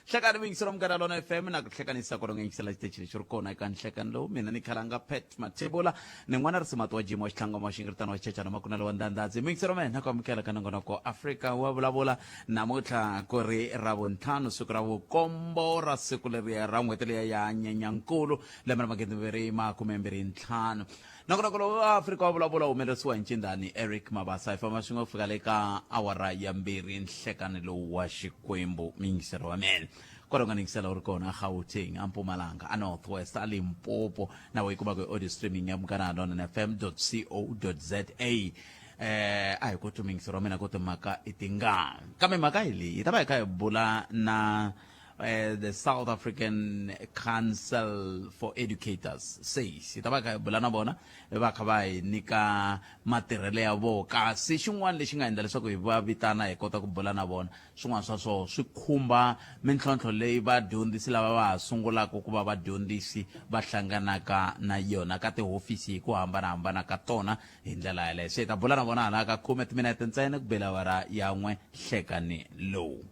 Hlekani vuyingisela Munghana Lona FM na ku hlekanisa ku ringa xitichi lexi ri kona eka nhlekani lowu. Mina ni khalanga Pat Mathebula, ni n'wana risimati wa Jimo wa Xitlhangoma wa Xingiritano wa Xichechana Makunelo wa Ndandadzi. Muyingiseri wa mina, ku amukela ka nongonoko Afrika wa Vulavula. Namuntlha ku ri Ravuntlhanu, siku ra vukombo ra siku leriya ra n'hweti liya ya Nyenyankulu, lembe ra 2025. Nongonoko lowu wa Afrika wa Vulavula humelerisiwa hi ncindani Eric Mabasa. Hi famba swin'we ku fika le ka awara ya 2 nhlekani lowu wa Xikwembu. Miyingiselo wa mina kwala u nga ningisela u ri kona Gauteng, a Mpumalanga, a North West, a Limpopo, na we kumaka hi audio streaming ya Munghana Lonene FM co za. A hi koti muyingiselo wa mina ku timhaka i tingani, kambe mhaka hi leyi hi ta va hi kha hi bula na the South African Council for Educators, SACE. Hi ta va kha hi bula na vona, va kha va hi nyika matirhelo ya vona. Kasi xin'wana lexi nga endla leswaku hi va vitana hi kota ku bula na vona, swin'wana swa swona swi khumba mintlhontlho leyi vadyondzisi lava va ha sungulaka ku va vadyondzisi va hlanganaka na yona ka tihofisi hi ku hambanahambana ka tona. Hi ndlela yaleyo se hi ta bula na vona hala ka khume timinete ntsena ku bela awara ya 1 nhlekani lowu.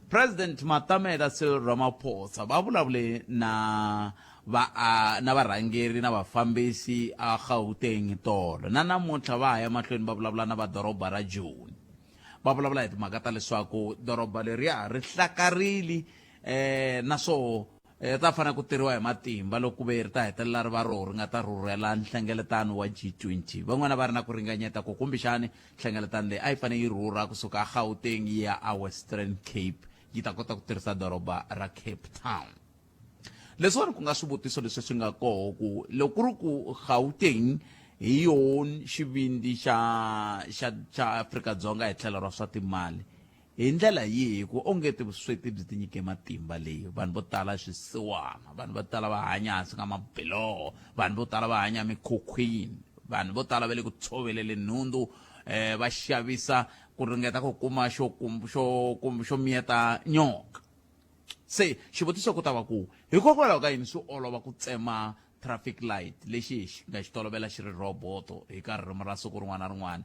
President Matamela Cyril Ramaphosa va vulavule na va na varhangeri na vafambisi a Gauteng tolo, na namuntlha va ha ya mahlweni va vulavula na va doroba ra Joni. Va vulavula hi timhaka ta leswaku doroba leriya ri hlakarile, naswo ri ta fanele ku tirhiwa hi matimba loko ku ve ri ta hetelela ri va roho ri nga ta rhurhela nhlengeletano wa G20. Van'wana va ri na ku ringanyeta ku kumbexani nhlengeletano leyi a yi fanele yi rhurha kusuka a Gauteng yi ya a Western Cape, yi ta kota ku tirhisa doroba ra Cape Town. Leswiwani ku nga swivutiso leswi swi nga koho ku loko ku ri ku Gauteng hi yona xivindzi xa Afrika-Dzonga hi tlhelo ra swa timali, hi ndlela yihi ku onge ti vusweti byi tinyike matimba leyi? Vanhu vo tala swisiwana, vanhu vo tala va hanya hansi ka mabiloho, vanhu vo tala va hanya emikhukhwini, vanhu vo tala va le ku tshoveleni nhundzu, va xavisa ku ringeta ku kuma xo xo xo miyeta nyoka. Se xivutiso ku ta va ku hikokwalaho ka yini swi olova ku tsema traffic light lexi hi nga xi tolovela xi ri roboto hi ka ririmi ra siku rin'wana na rin'wana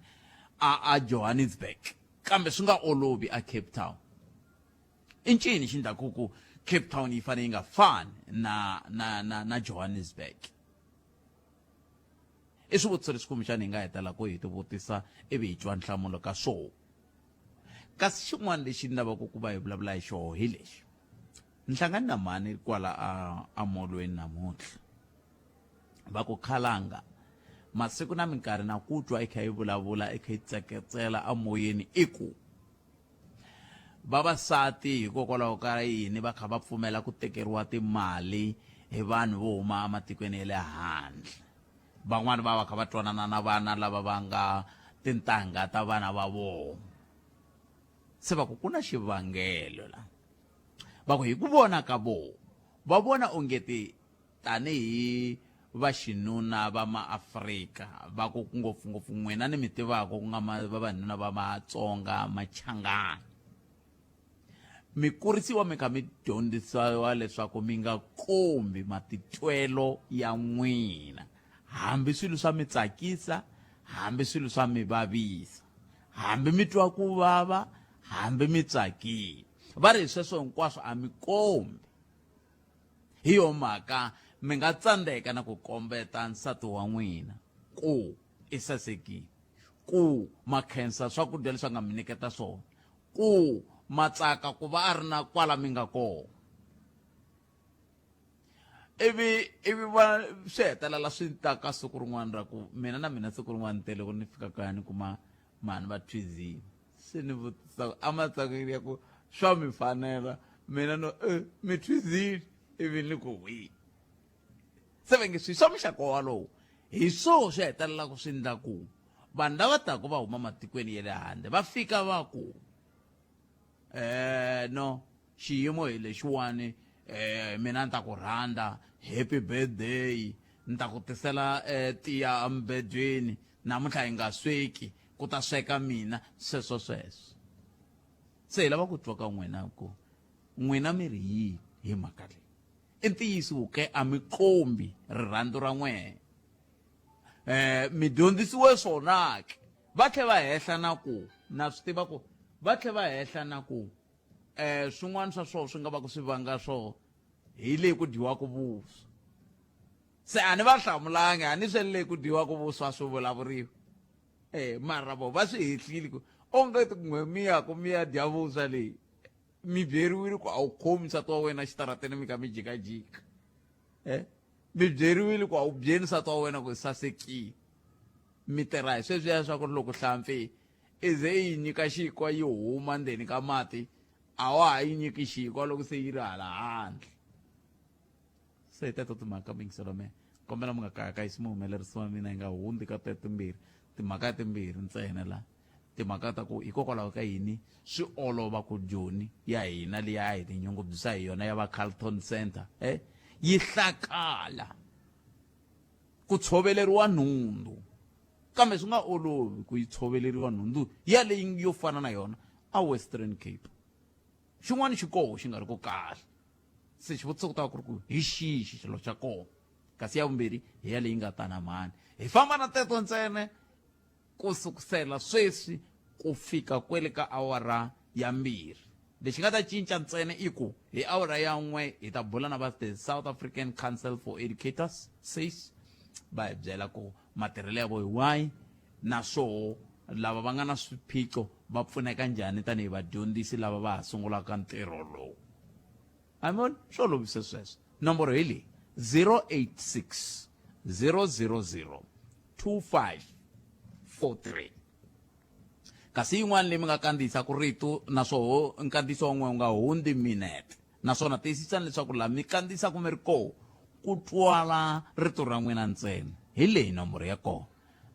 a Johannesburg, kambe swi nga olovi a Cape Town? I ncini xi ndlaku ku Cape Town yi fanele yi nga fani na Johannesburg? I swivutiso leswi kumbexana hi nga hetelaka hi tivutisa ivi hi twa nhlamulo ka swona. Kasi xin'wana lexi ni lavaka ku va hi vulavula hi xoho hi lexi: ni hlangane na mhani kwala a molweni namuntlha, va ku khalanga masiku na minkarhi na ku twa i kha yi vulavula, i kha yi tseketsela amoyeni, i ku vavasati hikokwalaho ka yini va kha va pfumela ku tekeriwa timali hi vanhu vo huma ematikweni ya le handle? Van'wani va va kha va twanana na vana lava va nga tintangha ta vana va vona. Se va ku ku na xivangelo la, va ku hi ku vona ka vona, va vona ongeti tanihi vaxinuna va maAfrika, va ku ngopfungopfu n'wina ni mi tivaka ku nga vavanuna va Matsonga, Machangani, mi kurisiwa mi kha mi dyondzisiwa leswaku mi nga kombi matitwelo ya n'wina, hambi swilo swa mi tsakisa, hambi swilo swa mi vavisa, hambi mi twa ku vava, hambi mi tsakile. Va ri hi sweswo hinkwaswo a mi kombi. Hi yo mhaka mi nga tsandzeka na ku kombeta nsati wa n'wina ku i sasekile, ku ma khensa swakudya leswi a nga mi nyiketa swona, ku ma tsaka ku va a ri na kwala mi nga kona. Ivi va swi hetelela swi ta ka siku rin'wana ra ku mina na mina siku rin'wana te loko ni fika kaya ni kuma mhani va thwizile, se ni vutisa ematshan'wini ya ku swa mi fanela, mina no mi thwizile, ivi ni ku hwi. Se va nge swi swa muxaka walowo hi swoho swi hetelelaka swi endla ku vanhu lava taka va huma matikweni ya le handle va fika va ku no, xiyimo hi lexiwani, mina ni ta ku rhandza, happy birthday, ni ta ku tisela tiya emubedweni namuntlha, hi nga sweki, ku ta sweka mina, sweswo sweswo. Se hi lava ku twa ka n'wina ku n'wina mi ri yini hi mhaka leyi. I ntiyiso ke a mi kombi rirhandzu ra n'wina, mi dyondzisiwe swona ke? Va tlhe va hehla na ku na swi tiva ku va tlhe va hehla na ku um swin'wana swa swona swi nga va ku swi vanga swoho hi leyi ku dyiwaka vuswa. Se a ni va hlamulangi a ni swi leyi ku dyiwaka vuswa swi vulavuriwa. Eh mara vo va swi hehlile ku onge n'we mi ya ku mi ya dya vuswa leyi mi byeriwile ku a wu khomi nsati wa wena xitarateni mi ka mi jikajika. Eh mi byeriwile ku a wu byeli nsati wa wena ku sasekile. Mi tirha hi sweswiya swa ku ri loko hlampfi i ze i yi nyika xinkwa yi huma ndzeni ka mati a wa ha yi nyiki xinkwa loko se yi ri hala handle. Se hi teto timhaka mingiselo me kombela mi nga kayakayisi muhumelerisi wa mina yi nga hundzi ka tetimbirhi timhaka timbirhi ntsena la timhaka ta ku hikokwalaho ka yini swi olova ku Joni ya hina leyi a hi tinyungubyisa hi yona ya va Carlton Center eh yi hlakala ku tshoveleriwa nhundzu kambe swi nga olovi ku yi tshoveleriwa nhundzu yaleyi yo fana na yona a Western Cape xin'wana xi koho xi nga ri ku kahle se xivutiso ku ta va ku ri ku hi xihi xilo xa kona kasi ya vumbirhi hi ya leyi nga tana mhani hi famba na teto ntsena ku sukusela sweswi ku fika kwele ka awara ya mbirhi lexi nga ta cinca ntsena i ku hi awara ya n'we hi ta bula na va the South African Council for Educators SACE va hi byela ku matirhelo ya vo hi wahi naswoho lava va nga na swiphiqo va pfuneka njhani tanihi vadyondzisi lava va ha sungulaka ntirho lowu a mi voni swo olovise sweswo nomboro hi leyi 086 000 2543 kasi yin'wana leyi mi nga kandziyisaka rito naswoho nkandziyiso wa n'we wu nga hundzi minete naswona tiyisisani leswaku laha mi kandziyisaka mi ri koho ku twala rito ra n'wina ntsena hi leyi nomboro ya kona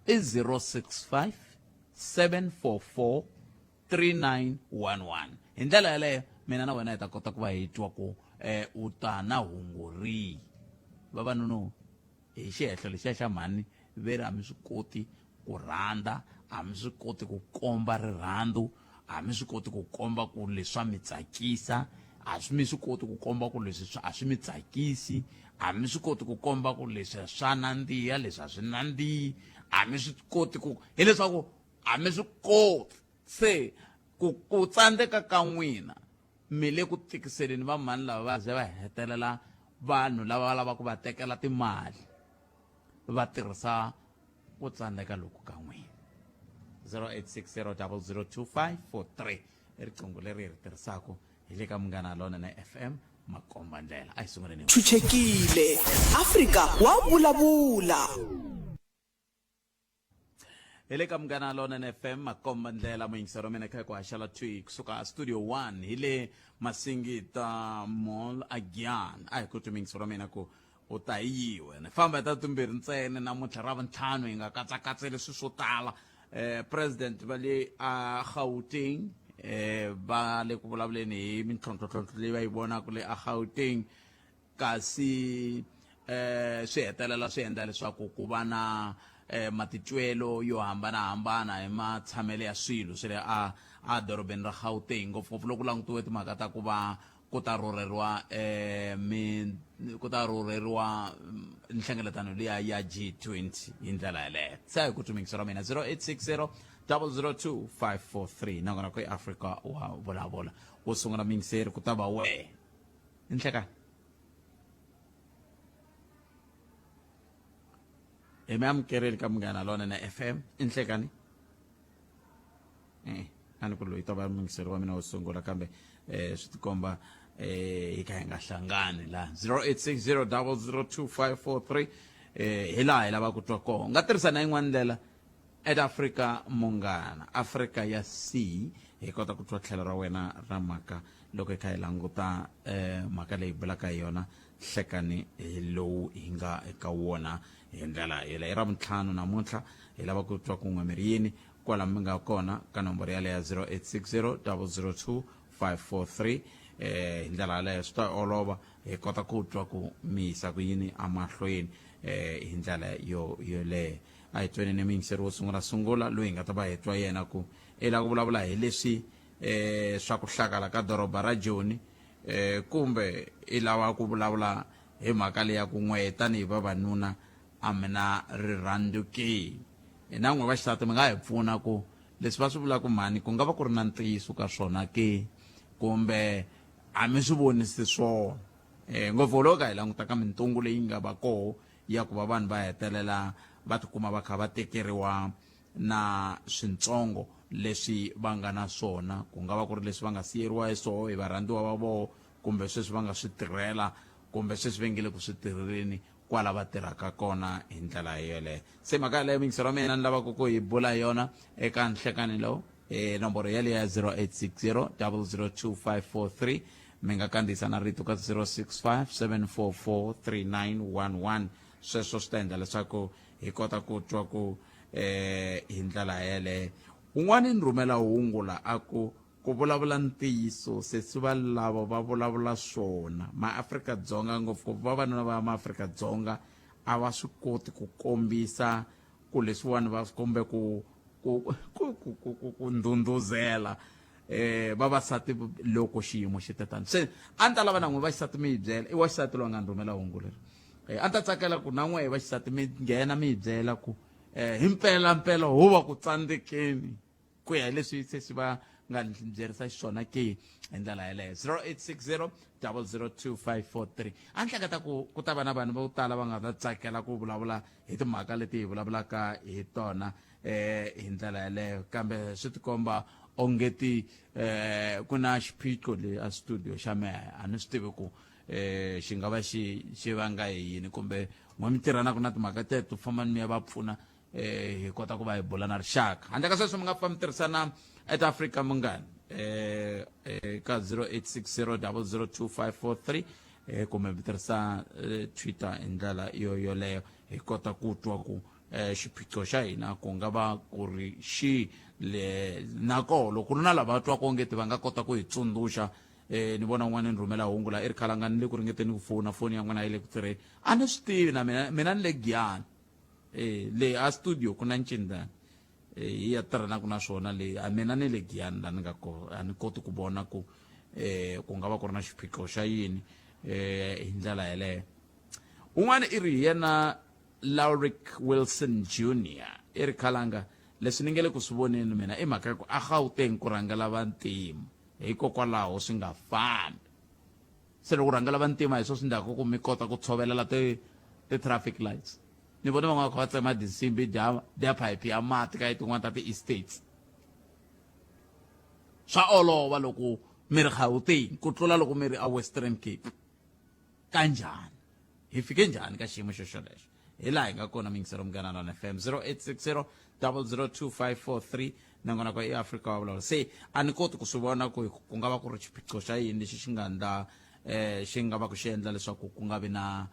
i 065 744 3911 hi ndlela yaleyo mina na wena hi ta kota ku va hi twa ku eh, u ta na hungu rihi vavanuna hi xihehlo lexiya xa mhani ve ri a mi swi koti ku rhandza a mi swi koti ku komba rirhandzu a mi swi koti ku komba ku leswi swa mi tsakisa a swi mi swi koti ku komba ku leswi a swi mi tsakisi a mi swi koti ku komba ku leswi swa nandziha leswi a swi nandzihi a mi swi koti ku hileswaku a mi swi koti se ku ku tsandzeka ka n'wina mi le ku tikiseleni va mhani lava va ze va hetelela vanhu lava va lavaka ku va tekela timali va tirhisa ku tsandzeka loku ka n'wina 0860002543 i riqingho leri hi ri tirhisaka hi le ka Munghana Lonene FM makomba ndlela a hi sunguleni Chuchekile Afrika wa vulavula. Hi le ka Munghana Lonene FM makomba ndlela muyingiseri wa mina kha ku haxela thwi kusuka studio 1 hi le Masingita Mall again a hi ku twi muyingiseri wa mina ku u ta hi yihi wena famba hi ta timbirhi ntsena namuntlha ra vuntlhanu hi nga katsakatseli swilo swo tala eh president va le a Gauteng eh va le ku vulavuleni hi mintlhontlhontlhontlho leyi va yi vonaka le a Gauteng kasi eh swi hetelela swi endla leswaku ku va na eh matitwelo yo hambanahambana hi matshamelo ya swilo swi le a a dorobeni ra Gauteng ngopfungopfu loko langutiwe timhaka ta ku va ku ta rhurheriwa eh, mi ku ta rhurheriwa nhlengeletano liya ya G20 hi ndlela yeleyo se a hi ku tumingisa ra mina 0860 002 543 nakona ku eAfrika wa vulavula wo sungula miyingiseri ku ta va wehe nhlekani hi mi amukerile ka Munghana Lonene FM i nhlekani eh a ni ku loyi ta va muyingiseri wa mina wo sungula kambe eh swi tikomba eh hi kha hi nga hlangani la 0860002543 eh hi laha hi lava ku twa kona nga tirhisa na yin'wana ndlela at Africa Munghana Africa ya C hi kota ku twa tlhelo ra wena ra mhaka loko hi kha hi languta eh mhaka leyi bulaka hi yona hlekani hi lowu hi nga eka wona hi ndlela yeleyo i ravuntlhanu namuntlha hi lava ku twa kun'we mi ri yini kwala mi nga kona ka nomboro yaleyo ya 0860 002 543 eh hi ndlela yaleyo swi ta olova hi kota ku twa ku mi yisa ku yini emahlweni eh hi ndlela yo yoleyo a hi tweni ni muyingiseri wo sungula sungula loyi hi nga ta va hi twa yena ku i lava ku vulavula hi leswi eh swa ku hlakala ka doroba ra Joni eh kumbe i lava ku vulavula hi mhaka leya ku n'we tanihi vavanuna a mi na rirhandzu ke? Na n'we vaxisati mi nga hi pfuna ku leswi va swi vulaka mhani ku nga va ku ri na ntiyiso ka swona ke kumbe a mi swi vonisi swona ngopfu loko ka hi languta ka mintungu leyi nga va koho ya ku va vanhu va hetelela va tikuma va kha va tekeriwa na swintsongo leswi va nga na swona ku nga va ku ri leswi va nga siyeriwa hi swoho hi varhandziwa va voho kumbe sweswi va nga swi tirhela kumbe sweswi va nge le ku swi tirheleni kwala va tirhaka kona hi ndlela yoleyo se mhaka yaleyo mingisero wa mina ni lavaka ku hi bula hi yona eka nhlekani lowu e nomboro yaleyo ya 0860 002543 mi nga kandziyisa na rito ka 065 744 3911 sweswo swi ta endla leswaku hi kota ku twa ku eh hi ndlela yeleyo un'wana ni rhumela hungu la a ku Ku vulavula ntiyiso, sesi va lavo va vulavula swona. MaAfrika-Dzonga, ngopfungopfu vavanuna va maAfrika-Dzonga, a va swi koti ku kombisa ku leswiwani va kumbe ku ku ku ku ku ku ku ndhundhuzela eh vavasati loko xiyimo xi te tano. Se a ni ta lava na n'we vaxisati mi yi byela, i wa xisati loyi a nga ni rhumela hungu leri. A ni ta tsakela ku na n'we vaxisati mi nghena mi yi byela ku hi mpela mpela ho va ku tsandzekeni ku ya hi leswi se swi va nga ni byerisa xiswona ke hi ndlela yeleyo 0860 002543 a ni hleketa ku ku ta va na vanhu vo tala va nga ta tsakela ku vulavula hi timhaka leti hi vulavulaka hi tona eh hi ndlela yeleyo kambe swi tikomba ongeti eh ku na xiphiqo le a studio xa mehe a ni swi tivi ku eh xi nga va xi xi vanga hi yini kumbe n'we mi tirhanaka na timhaka teto fambani mi ya va pfuna eh hi kota ku va hi bula na rixaka handle ka sweswo mi nga pfa mi tirhisana at Africa Munghana eh ka 0860002543 eh kumbe mi tirhisa Twitter hi ndlela yo yoleyo hi kota ku twa ku eh xiphiqo xa hina ku nga va ku ri xi le na koho loko ku ri na lava twaka ongeti va nga kota ku hi tsundzuxa eh ni vona un'wana ni rhumela hungu la i ri khalanga ni le ku ringeteni ku fona foni ya n'wina yi le ku tirheni a ni swi tivi na mina mina ni le Giyani eh le a studio ku na ncindani eh hi ya tirhanaka na swona le a mina ni le Giyani la ni nga ko a ni koti ku vona ku eh ku nga va ku ri na xiphiqo xa yini eh hi ndlela yeleyo un'wana i ri hi yena Laurick Wilson Jr i ri khalanga leswi ni nge le ku swi voneni mina i mhaka ya ku a Gauteng ku rhangela vantima hikokwalaho swi nga fambi se loko rhangela vantima hi swo swi endlaka ku mi kota ku tshovelela ti ti-traffic lights ni vone van'wana kha va tsema tinsimbi dya dya phayiphi ya mati ka tin'wana ta ti-estates swa olova loko mi ri Gauteng ku tlula loko mi ri a Western Cape kanjhani hi fike njhani ka xiyimo xo xolexo hi laha hi nga kona mingiselo Munghana Lona FM 0860 002543 nakona kwa eAfrika wa vulavula se a ni koti ku swi vona ku ku nga va ku ri xiphiqo xa yini lexi xi nga ndla eh xi nga va ku xi endla leswaku ku nga vi na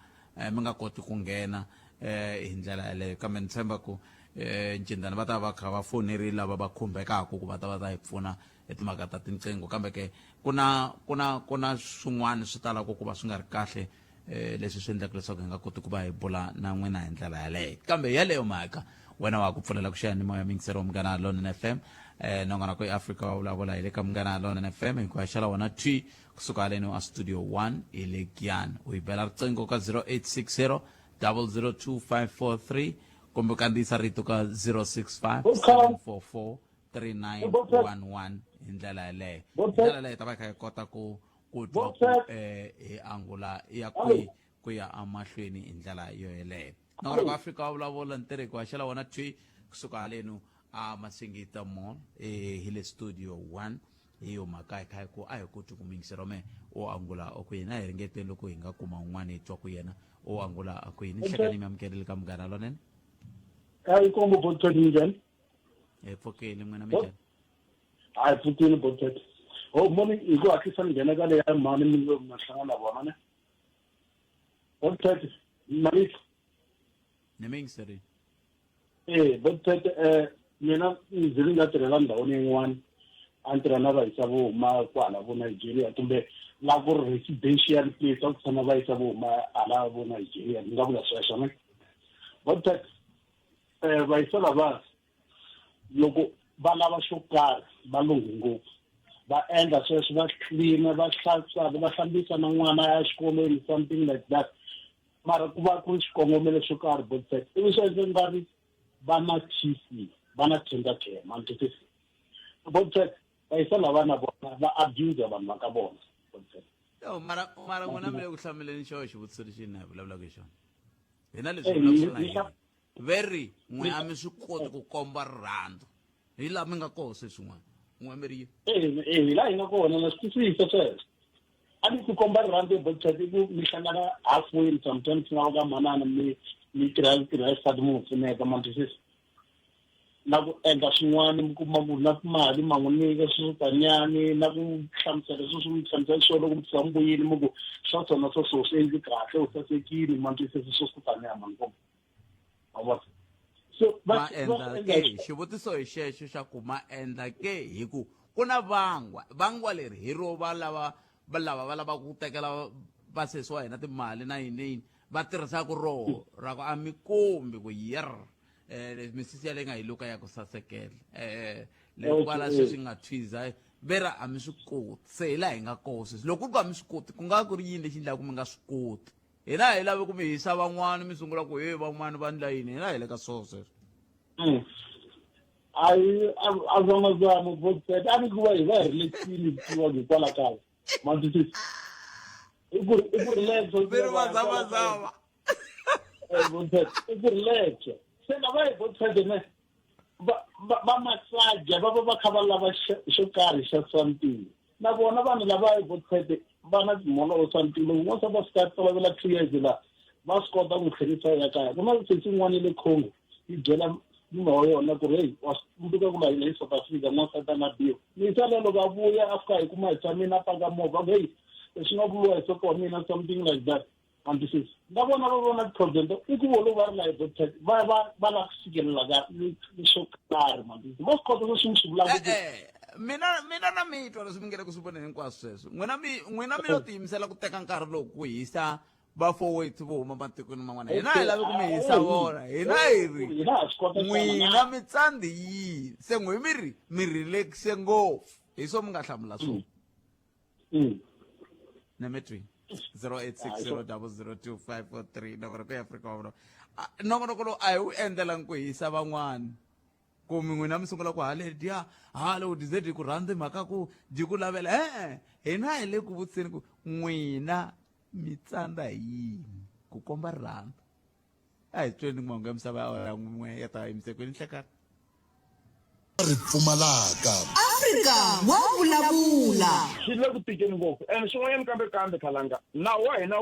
mi nga koti ku nghena eh hi ndlela yaleyo kambe ni tshemba ku eh ncindani va ta va kha va fonerile lava va khumbekaka ku va ta va ta hi pfuna hi timhaka ta tinqingho kambe ke ku na ku na ku na swin'wana swi talaka ku va swi nga ri kahle eh leswi swi endlaka leswaku hi nga koti ku va hi bula na n'wina hi ndlela yaleyo kambe yaleyo mhaka wena wa ku pfulela ku xiyanimoya mingisero wa Munghana Lonene FM eh nongonoko eAfrika wa vulavula hi le ka Munghana Lonene FM hi ku haxela wona t kusuka haleni a studio 1 hi le Giyani u hi bela riqingho ka 0860 002543 kumbe u kandziyisa rito ka 065 744 3911 hi ndlela yaleyo hi ndlela yaleyo hi ta va hi kha hi kota ku ku twa ku eh hi angula ya kwihi ku ya emahlweni hi ndlela yo yeleyo nakona ku Afrika wa vulavula ntirheko wa xela wona thwi kusuka halenu a Masingita Mall hi le studio 1 hi yo mhaka hi kha hi ku a hi koti ku mingisela me u angula o ku yini a hi ringeteni loko hi nga kuma un'wana hi twa ku yena u angula a ku yini nhlekani mi amukeleli ka Munghana Lonene Hayi kombo botpet minjhani? Hi pfukile n'wina minjhani? Hayi pfukile botpet. Ho moni hi ku hatlisa ni nghena ka leya mhani mi ngo ma hlangana na vona ne. Botpet Malisa. Ni mingiserini. Eh botpet eh mina ndzi ri nga tirhela ndhawini yin'wana a ni tirha na vayisa vo huma kwala vo Nigeria kumbe la ku ri residential place a ku tshama vayisa vo huma hala vo Nigeria ni nga vula sweswo ne. Botpet eh vayisa lava loko va lava xo karhi va lunghi ngopfu va endla sweswo va clean va hlantswa va hlambisa na n'wana ya xikolweni something like that mara ku va ku ri xikongomelo xo karhi botset ivi sweswo nga ri Va na TC, va na tender care, ma ni twisisa? Botset, vayisa lava na vona va abuse vanhu va ka vona. Botset. Yo, mara mara n'wina mi le ku hlamuleni xo xivutiso lexi na hi vulavulaka hi xona. Hina leswi hi vulavulaka swona hi veri n'we a mi swi koti ku komba rirhandzu. Hi laha mi nga koho sweswi n'wana. N'we mi ri yini? Eh, eh, hi laha hi nga kona na swi twisisa sweswo. A ni ku komba rirhandzu botset i ku mi hlangana halfway sometimes na va ka manana mi mi tirha tirha xisati mi n'wi pfuneta, ma ni twisisa? Na ku endla swin'wana mi kuma ku na timali ma n'wi nyika swilo tanyani na ku hlamusela sweswi mi hlamusela swona loko mi tshama mi vuyile mi ku swa swona swo so swi endli kahle u sasekile ma twisisa swo swo taniya mani komba ma vona so ma endla ke xivutiso hi xexo xa ku ma endla ke hi ku ku na vangwa vangwa leri hi ro va lava va lava va lavaka ku tekela vasesi wa hina timali na yini yini va tirhisaka roho ra ku a mi kombi ku yer eh misisi ya leyi nga yi luka ya ku sasekela eh le kwala sweswi nga thwiza vera a mi swi koti se hi laha hi nga koho sweswi loko ku ri ku a mi swi koti ku nga ku ri yini lexi endlaka mi nga swi koti hina hi lavi ku mi hisa van'wana mi sungula ku he van'wana va ndla yini hina hi le ka swona sweswo mm. ayi a zamazama botset a ni ku va hi va hi relaxile tiwa hikwalaho kaya ma twisisa i ku i ku relax veri va zamazama i ku relax se lava hi botset ne va va massage va va va kha va lava xo karhi xa something na vona vanhu lava hi botset va na timholovo something loko n'wansati a fika a tolovela 2 years la va swi kota ku tlherisa ya kaya ku na sesi yin'wana ya le Congo yi byela nuna wa yona ku ri heyi wa swi tsundzuka ku la hina hi South Africa n'wansati a nga biwa misa le loko a vuya a fika hi kuma hi tshamile a paka movha ku heyi leswi nga vuriwa hi soko wa mina something like that antwisisa na vona va vona ti-problem i ku volo va ri la hi botec va va va lava ku fikelela ka swo karhi mantwisisa va swi kota leswi mi swi vulaka ku eh, mina mina na mi twa leswi mi nge le ku swi voneni hinkwaswo sweswo n'wina mi n'wina mi lo tiyimisela ku teka nkarhi lowu ku hisa vafowethu vo huma matikweni man'wana hina hi lavi ku mi hisa vona hina hi ri n'wina mi tsandzi yini se n'wi mi ri mi relaxe ngopfu hi swo mi nga hlamula swona mm. nemetwini 0860002543 nongonoko ya Afrika wa vona nongonoko lowu a hi wu endlelangi ku hisa van'wana ku mi n'wina mi sungula ku hale dya hale u dize dyi ku rhandzi mhaka ku dyi ku lavela e-e hina hi le ku vutiseni ku n'wina mi tsandza hi yini ku komba rirhandzu a hi tweni mahungu ya misava ya awara ya n'we ya ta yimisekweni nhlekani ri pfumalaka Afrika wa vulavula. Swi le ku tikeni ngopfu and xin'wanyana kambe kambe khalanga nawu wa hina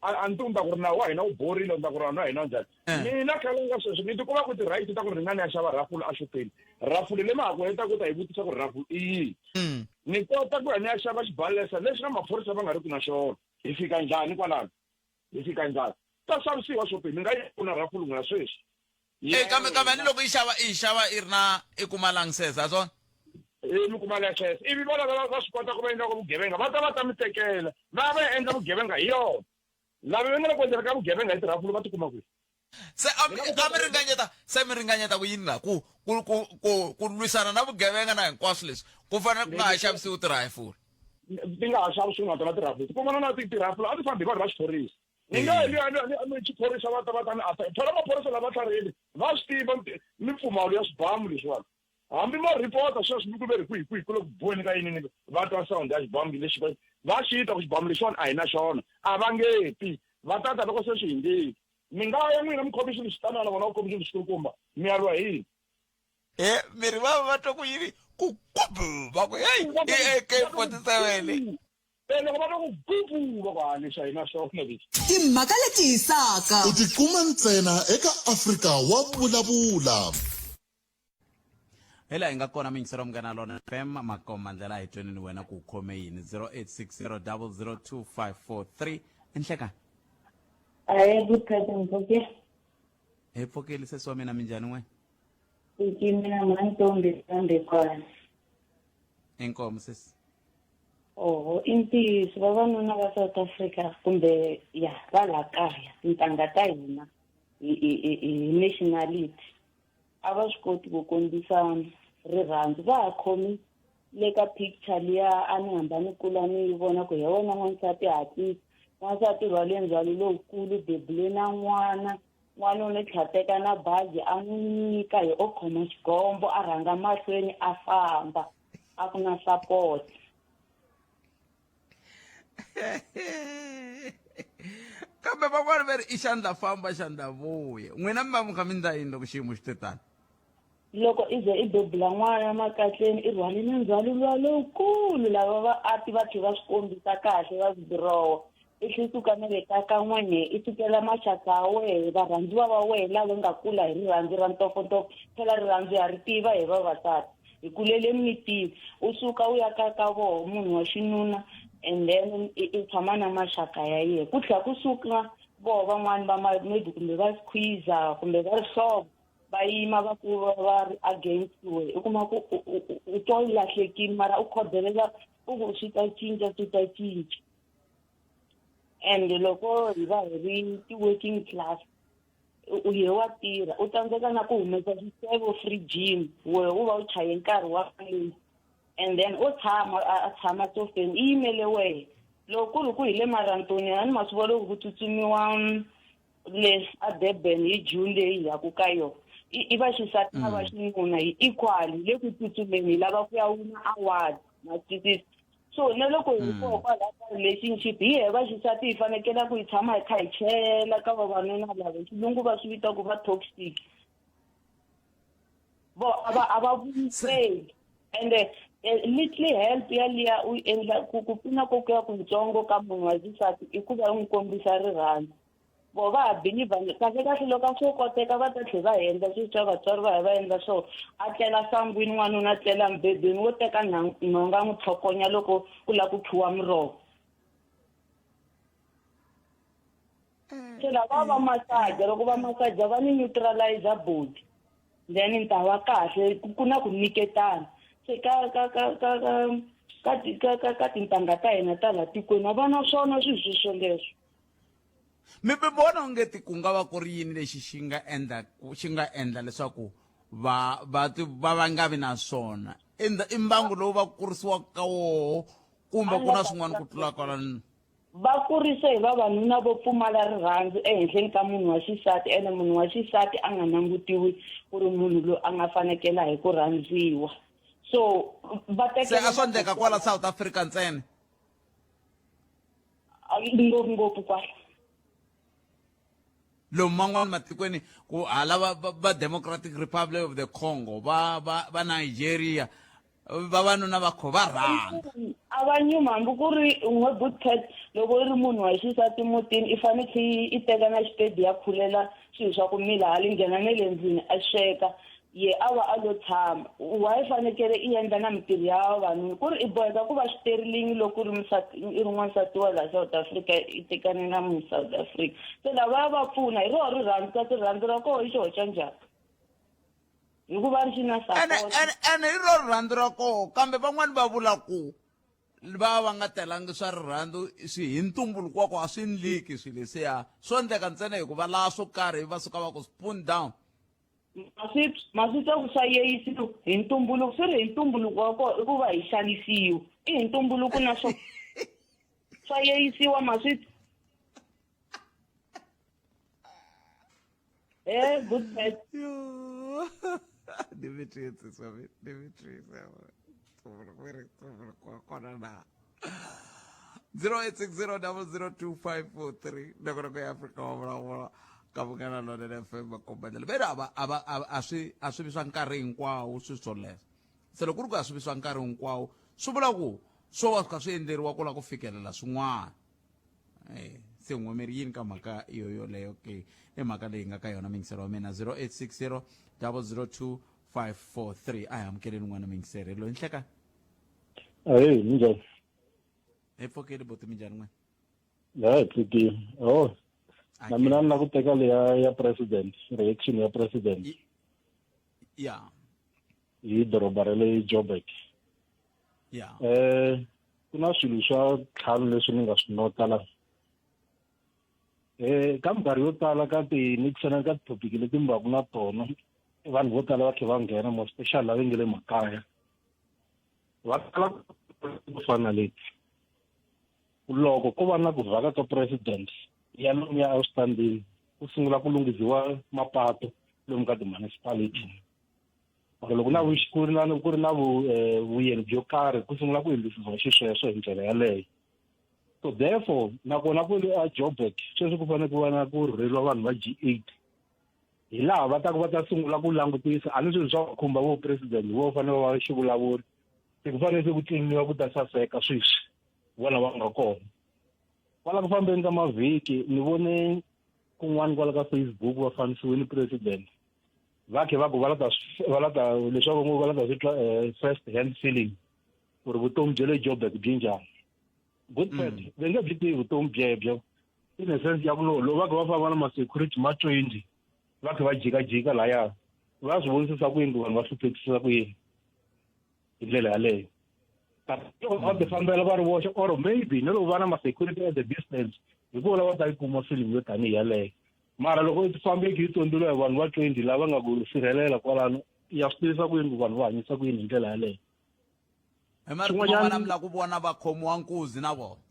a ni tivi ni ta ku ri nawu wa hina wu borile ni ta ku ri wa hina njhani eh. mina khalanga sweswi ni tikuma ku ti-right ta ku ri ni nga ni ya xava rafulu exopeni rafulu leyi ma ha ku heta ku ta hi vutisa ku ri rafulu i yini mm. ni kota ku ya ni ya xava xibalesa lexi na maphorisa va nga ri ku na xona hi fika njhani kwalano hi fika njhani ta xavisiwa xopeni mi nga yi kuna rafulu n'wina sweswi e kambe kambe ni loko yi xava i xava i ri na i kuma langsese ha swona i mi kuma langsese ivi va lava va swi kota ku va endla vugevenga va ta va ta mi tekela va ya va ya endla vugevenga hi yona lava va nga le ku endleni ka vugevenga hi tirhafulu va tikuma kwihi se a mi a mi ringanyeta se mi ringanyeta ku yini la ku ku ku ku ku lwisana na vugevenga na hinkwaswo leswi ku fanele ku nga ha xavisiwi tirhayifula ti nga ha xavisiwi na tona tirhafula ti kumana na tirhafula a ti fambi hi vanhu va xiphorisa ni nga ni ni xiphorisa va ta va ta ni asa thola maphorisa lava tlharihile va swi tiva mimpfumawulo ya swibamu leswiwani hambi mo report sweswi mi ku ve ri kwihi kwihi ku le ku biweni ka yini ni va twa sound ya xibamu lexi va xi twa ku xibamu lexiwani a hi na xona a va nge ti va tata loko se swi hindzile mi nga ya n'wina mi khome xilo xitanana vona u khome xilo xikulukumba mi ya lwa hi yini e miri va va twa ku yini ku kubu va ku heyi i AK 47 e loko va twa ku gubu va ku ha leswi a hi na swona leswi Timhaka leti hisaka. U tikuma ntsena eka Afrika wa Vulavula. Hi laha hi nga kona miyingiselo Munghana Lona FM makoma ndlela hi tweni wena ku khome yini 0860002543 enhlekani Ahe good present okay. Hi pfukile sesi wa mina minjhani n'we Pfuki mina mhantombi kambe kwana. Inkomu sesi. Oho i ntiyiso vavanuna va South Africa kumbe ya va la kaya tintangha ta hina hi hi hi nationality a va swi koti ku kombisa rirhandzu va ha khomi le ka picture liya a ni hamba ni kula ni yi vona ku hi wena n'wansati hatlisa n'wansati rhwale ndzhwalo lowukulu bebule na n'wana N'wanuna i tlha teka na bazi a n'wi nyika hi o khoma xigombo a rhanga mahlweni a famba a ku na support. Kambe van'wana va ri i xandla famba xandla vuya. N'wina mi va mi kha mi ndla yini loko xiyimo xi te tani? Loko i ze i bebula n'wana makatleni i rhwale na ndzhwalo luwa lowukulu lava va ati va tlhe va swi kombisa kahle va swi dirowa i tlhe suka na le ka ka n'wehe i sukela maxaka ya wehe varhandziwa va wehe lava nga kula hi rirhandzu ra ntofontofo phela rirhandzu ha ri tiva hi vavasati hi kulele mitini u suka u ya ka ka voho munhu wa xinuna and then i tshama na maxaka ya yehe ku tlhela ku suka voho van'wani va maybe kumbe va squeezer kumbe va rihlovo va yima va ku va ri against we u kuma ku u twa u lahlekile mara u khodelela u ku swi ta cinca swi ta cinca and loko hi va hi ri ti-working class u ye wa tirha u tsandzeka na ku humesa xixevo frijini wehe u va u chaye nkarhi wa leyi and then u tshama a tshama sofeni i yimele wehe loko ku ri ku hi le marantoni a ni ma swi vona loko ku tsutsumiwa le a Durban hi June leyi hi yaku ka yona i va xisati na va xinuna hi equal hi le ku tsutsumeni hi lava ku ya wina award ma twisisa so na loko hi koho kwalaho ka relationship hi hehe va xisati hi fanekela ku hi tshama hi kha hi chela ka vavanuna lava xilungu va swi vita ku va toxic vo a va a va vuyiseli ende little help yaliya u endla ku ku pfuna ko kuya kuntsongo ka munhu wa xisati i ku va u n'wi kombisa rirhandzu vo va ha believer kahle kahle loko a swo koteka va ta tlhela va endla swilo swa vatswari va ya va endla swona a tlela sangwini n'wanuna a tlela mubedweni wo teka nhonga n'wi tlhokonya loko ku lava ku khiwa muroho se lava va masaja loko va masaja va ni neutralizer body then ni ta va kahle ku na ku nyiketana se ka ka ka ka ka ka ka ka ka tintangha ta hina ta laha tikweni a va na swona swilo swoleswo. Mi mi vona onge ti ku nga va ku ri yini lexi xi nga endla xi nga endla leswaku va va va va nga vi na swona i mbangu lowu va kurisiwaka ka woho kumbe ku na swin'wana ku tlula kwalano? Va kurise hi vavanuna vo pfumala rirhandzu ehenhleni ka munhu wa xisati ene munhu wa xisati a nga nangutiwi ku ri munhu loyi a nga fanekela hi ku rhandziwa so va Se a swo endleka kwala South Africa ntsena? Ngopfungopfu kwala. Lomu man'wana matikweni ku hala va Democratic Republic of the Congo va va va Nigeria vavanuna va kho va rhanga. A va nyuma hambi ku ri n'we bootcat loko u ri munhu wa xisati mutini i fane khe i teka na xipedi ya khulela swilo swa ku mila hali nghena ne le ndlwini a sweka ye a va a lo tshama why fanekele i endla na mintirho ya vavanuna ku ri i boheka ku va xiterilingi loko u ri musati i ri n'wansati wa laha South Africa i tekane na munhu South Africa se lavaya va pfuna hi roho rirhandzu kasi rirhandzu ra koho i xihoxa njhani hikuva ri xi na ene ene ene hi ro rirhandzu ra koho kambe van'wani va vula ku va va nga telangi swa rirhandzu swi hi ntumbuluko wa ku a swi ndliki swilo leswiya swo endleka ntsena hikuva laha swo karhi va suka va ku spoon down. Ma swi twa ku swa yeyisiwa hi ntumbuluko swi ri hi ntumbuluko wa kona i ku va hi xanisiwa i hi ntumbuluko na swo swa yeyisiwa ma swi Eh, good night. Dimitri, sorry. Dimitri, kona na 0860002543 noko ya Afrika wa vulavula ka Munghana Lonene FM makombandlela ve ri a va a va a swi a swi vi swa nkarhi hinkwawo swi swoleswo se loko ku ri ku a swi vi swa nkarhi hinkwawo swi vula ku swo va swi kha swi endleriwa ku lava ku fikelela swin'wana. Eh, se n'wemeri yini ka mhaka yo yoleyo ke i mhaka leyi nga ka yona mingisero wa mina 0860 002 543 a hi amukeleni n'wana mingiseri loyi nhleka Ahee, minjhani? Hi pfukile buti minjhani n'wina? La hi pfukile. Oh. Na mina ni la ku teka leya ya president, reaction ya president. Ya. Hi doroba ra le Joburg. Ya. Ku na swilo swa ntlhanu leswi ni nga swi nota la. Ka minkarhi yo tala ka ti nikisana ka ti-topic leti mi va ku na tona vanhu vo tala va tlhe va nghena more especially lava nge le makaya va tala ku fana na leti loko ko va na ku vhaka ka president ya lomuya outstanding. ku sungula ku lunghiziwa mapatu lomu ka ti-municipality or loko na ku ri na ku ri na vuyelo byo karhi ku sungula ku endlisiwa xisweswo hi ndlela yaleyo. So therefore nakona ku ri a Joburg sweswi ku fanele ku va na ku rhurheliwa vanhu va G8, hi laha va ta ku va ta sungula ku langutisa. A ni swilo swa khumba vo president vo fanele va va xivulavuri, se ku fanele se ku tliniwa ku ta saseka sweswi vona va nga kona kwala. Ku fambeni ka mavhiki ni vone kun'wana kwala ka Facebook va fanisiwile president, va khe va ku va la ta va la ta leswaku ngo va la ta swi twa first hand feeling ku ri vutomi bya le Joburg byi njhani. Good pet, va nge byi tivi vutomi byebyo in a sense ya ku loko va kha va famba na ma-security ma 20 va kha va jikajika laya, va swi vonisisa ku yini ku vanhu va hluphekisisa ku yini hi ndlela yaleyo. Loko va ti fambela va ri voxe or maybe na loko va na ma-security at the distance, hikuva lava ta yi kuma feeling yo tanihi yaleyo. Mara loko i fambeki yi tsondzeriwa hi vanhu va 20 lava nga ku sirhelela kwalano, ya swi tivisa ku yini ku vanhu va hanyisa ku yini hi ndlela yaleyo. Hi marito man'wana mi lava ku vona va khomiwa nkuzi na vona.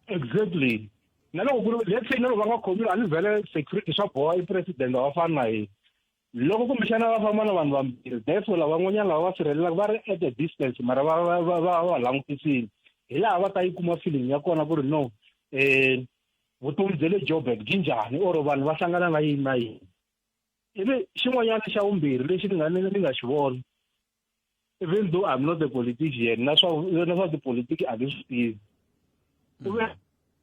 Exactly. Na loko ku ri, let's say, na loko va nga khomiwi, a ni vhele security swa boha, i president a va fani na yena. Loko kumbexana va famba na vanhu vambirhi, therefore lavan'wanyana lava va sirhelelaka va ri at a distance, mara va va va va va langutisile, hi laha va ta yi kuma feeling ya kona ku ri no, vutomi bya le Joburg byi njhani or vanhu va hlangana na yini na yini. Ivi xin'wanyana xa vumbirhi lexi ni nga ni nga xi vona, even though I'm not a politician, na swa tipolitiki a ni swi tivi, ku ve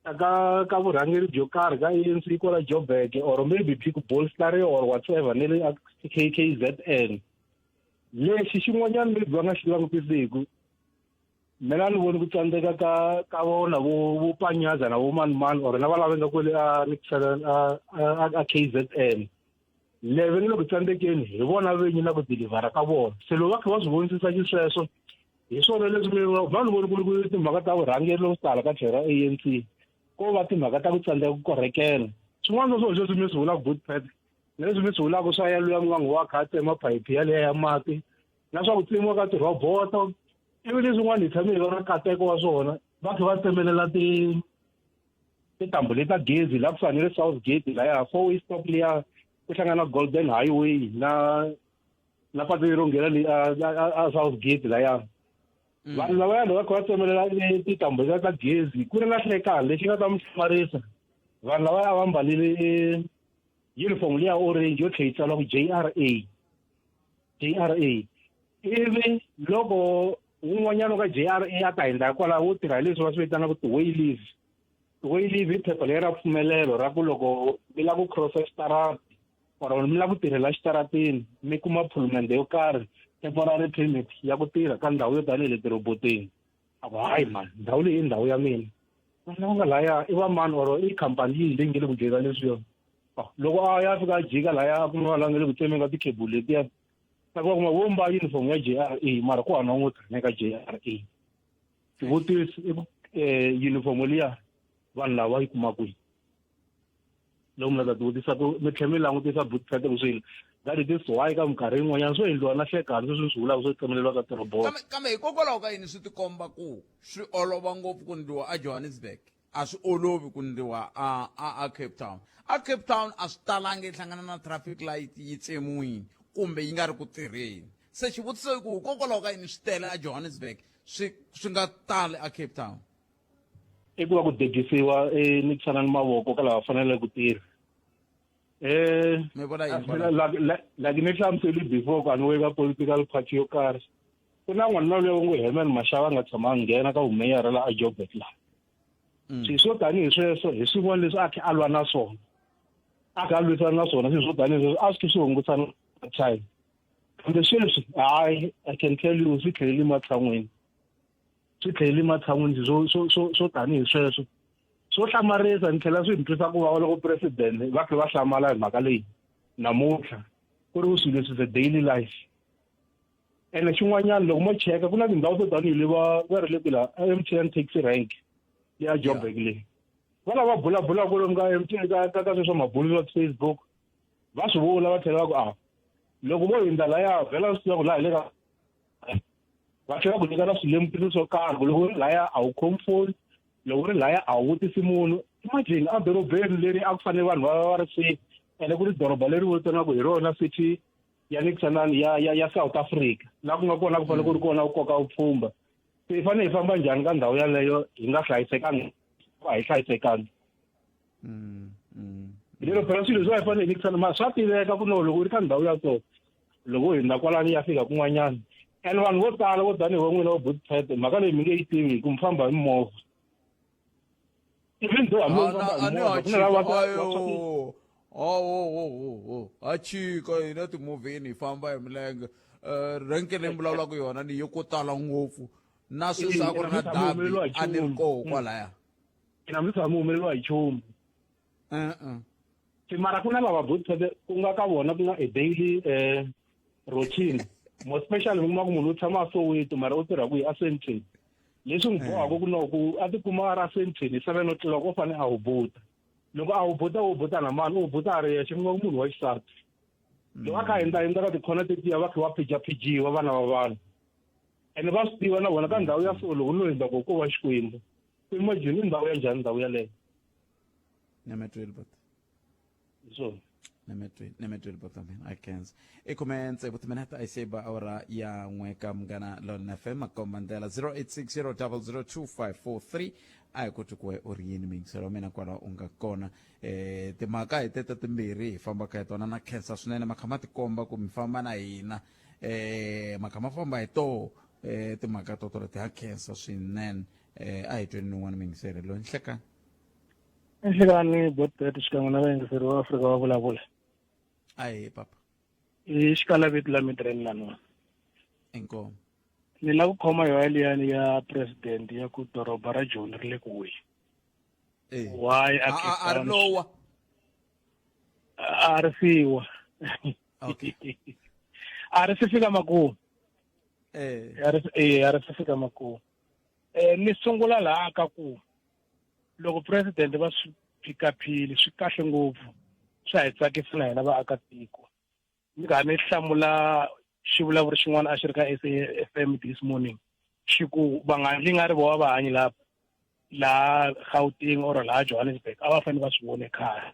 ka vurhangeri byo karhi ka ANC kwala Joburg or maybe byi ku bolsteriwa or whatsoever ne le KKZN, lexi xin'wanyana maybe va nga xi langutisiku, mina ni voni ku tsandzeka ka vona vo Panyaza na vo mani mani or na va lava nga kwele a a KZN leve ni le ku tsandzekeni hi vona venyi na ku dilivhara ka vona. Se loko va kha va swi vonisisa xisweswo, hi swona leswi va ni voni ku ri ku timhaka ta vurhangeri loko swi tala ka tlhelo ra ANC, ko va timhaka ta ku tsandzeka ku korhekela swin'wana swa swona leswi mi swi vulaka, good pet, na leswi mi swi vulaka swa ya luya n'wangu wa kha a tsema phayiphi yaleya ya mati na swa ku tsemiwa ka tirhoboto. Ivi leswin'wana hi tshame hi va na nkateko wa swona, va kha va tsemelela tintambu leti ta gezi laha kusuhani na le South Gate laya four way stop liya ku hlangana Golden Highway na patu lero nghena le a South Gate laya. Vanhu lavaya loko va kha va tsemelela tintambu letiya ta gezi ku ri na hlekani, lexi nga ta mi hlamarisa, vanhu lavaya a va mbalile uniform liya orange yo tlhe yi tsariwa ku JRA, JRA. Ivi loko wun'wanyana ka JRA a ta hindza kwalaho, wo tirha hi leswi va swi vitanaka ti-way leave. Ti-way leave i phepha leri ra mpfumelelo ra ku loko mi lava ku crossa xitarati or mi lava ku tirhela xitaratini, mi kuma phulumende yo karhi, temporary permit ya ku tirha ka ndhawu yo tanihi le tiroboteni. A ku hayi mani, ndhawu leyi i ndhawu ya mina. Vanhu lava nga laya i va mani or i khampani yihi leyi nge le ku dyeka leswiya? Loko a ya fika a jika laya, a kuma vanhu lava nga le ku tsemeni ka tikhebulu letiya, ta ku va kuma vo mbala uniform ya JRA, mara ku hava na un'we tirhaka ka JRA. Xivutiso i ku uniform liya vanhu lava va yi kuma kwihi? Loko mi la ta tivutisa ku mi tlhela mi langutisa bootpet ku swilo that it is why ka minkarhi yin'wanyana swo endliwa na hlekani sweswi swi vulaka swo tsemeleriwa ka tirobot. Kambe hikokwalaho ka yini swi tikomba ku swi olova ngopfu ku ndliwa a Johannesburg, a swi olovi ku ndliwa a Cape Town? A Cape Town a swi talangi hlangana na traffic light yi tsemiwini kumbe yi nga ri ku tirheni. Se xivutiso i ku hikokwalaho ka yini swi tele a Johannesburg, swi nga tali a Cape Town? I ku va ku degisiwa ni ku ni mavoko ka lava faneleke ku tirha. Mi vula yini? Like ni hlamuseli before ku a ni ka political party yo karhi. Ku na n'wana loyi va ngo Herman Mashava a nga tshama a nghena ka vumeyara la a Joburg laha. Swilo swo tanihi sweswo hi swin'wana leswi a kha a lwa na swona, a kha a lwisana na swona. Swilo swo tanihi sweswo a swi khe swi hungutana time, kambe sweswi hayi, I can tell you swi tlhelele matshan'wini, swi tlhelele matshan'wini. Swo tanihi sweswo swo hlamarisa ni tlhela swi ni twisa ku vava loko president va kha va hlamala hi mhaka leyi namuntlha, ku ri swilo leswi the daily life. Ene xin'wanyana, loko mo cheka, ku na tindhawu to tanihi le va ri le kwila MTN taxi rank ya Joburg leyi va lava bulabula kwalomu ka MTN ka sweswo mabulu swa Facebook, va swi vula va tlhela va ku a loko vo hindza laya vhela swi tiva ku laha hi le ka, va tlhela ku nyika na swilemukiso swo karhi ku loko u ri laya a wu khomi foni, loko u ri laya a wu vutisi munhu. Imagine, edorobeni leri a ku fanele vanhu va va ri safe. Ene ku ri doroba leri vitaniwaka hi rona city ya Nixanani ya ya ya South Africa. Laha ku nga kona ku fanele ku ri kona ku koka vupfhumba. Se hi fanele hi famba njhani ka ndhawu yaleyo hi nga hlayisekanga a hi hlayisekanga. Hi lero phela swilo leswi a hi fanele hi nyikisana mara swa tiveka ku no loko u ri ka ndhawu ya so loko u hundza kwalani ya fika kun'wanyana and vanhu vo tala vo tanihi vo n'wina vo butpet mhaka leyi mi nge yi tivi hi ku mi famba hi mimovha even though hambi u famba hi movha ku na lava ayo oh ha chika hina timovheni hi famba hi milenge um renke leyi mi vulavulaka yona ni ye ko tala ngopfu na sweswi a ku ri na dabi a ni ri koho kwalaya ina mi tshama humeleriwa hi nchumu e-e mara ku na lava butpet ku nga ka vona ku nga a daily routine more especially mi kuma ku munhu u tshama a Soweto mara u tirha kwihi a Sandton leswi n'wi bohaka ku no ku a tikuma a ri a Sandton hi 7 o'clock u fanele a hubuta loko a hubuta u hubuta na mani u hubuta a ri yexe mi kuma ku munhu wa xisati loko a kha a hindza ka tikhona tetiya va kha va phijaphijiwa vana va vanhu ene va swi tiva na vona ka ndhawu ya so loko no hindza ko ko va Xikwembu imagine i ndhawu ya njhani ndhawu yaleyo nemetweli but hi swona nemetweli nemetweli but mina i can't i khume tsevu timinete a yi se ba awara ya n'we ka munghana lona fm makomba ndlela 0860002543 a hi koti ku we u ri yini miyingiselo wa mina kwala u nga kona eh timhaka hi teta timbirhi hi fambaka hi tona na khensa swinene makha ma tikomba ku mi famba na hina eh makha ma famba hi toho eh timhaka to toleto ha khensa swinene eh a hi tweni nin'wana miyingiselo loyi nhlekani Nhlekani Botbet xikan'we na vayingiseri va Afrika va vulavula. Ahe papa. I xikalaveti la Midrand laniwa. Inkomu. Ni lava ku khoma yona liyani ya president ya ku doroba ra Joni ri le ku weni. Eh. Why a A Cape a ri Town lowa. a ri siwa. Okay. A ri si fika makumu. Eh. A ri eh a ri si fika makumu. Eh ni sungula laha ka ku loko president va swi phikaphili swi kahle ngopfu swa hi tsakisa na hina vaakatiko ni kha ni hlamula xivulavuri xin'wana a xi ri ka SAFM this morning xi ku va nga ndli nga ri vona va hanyi laha laha Gauteng or laha Johannesburg a va fanele va swi vone khale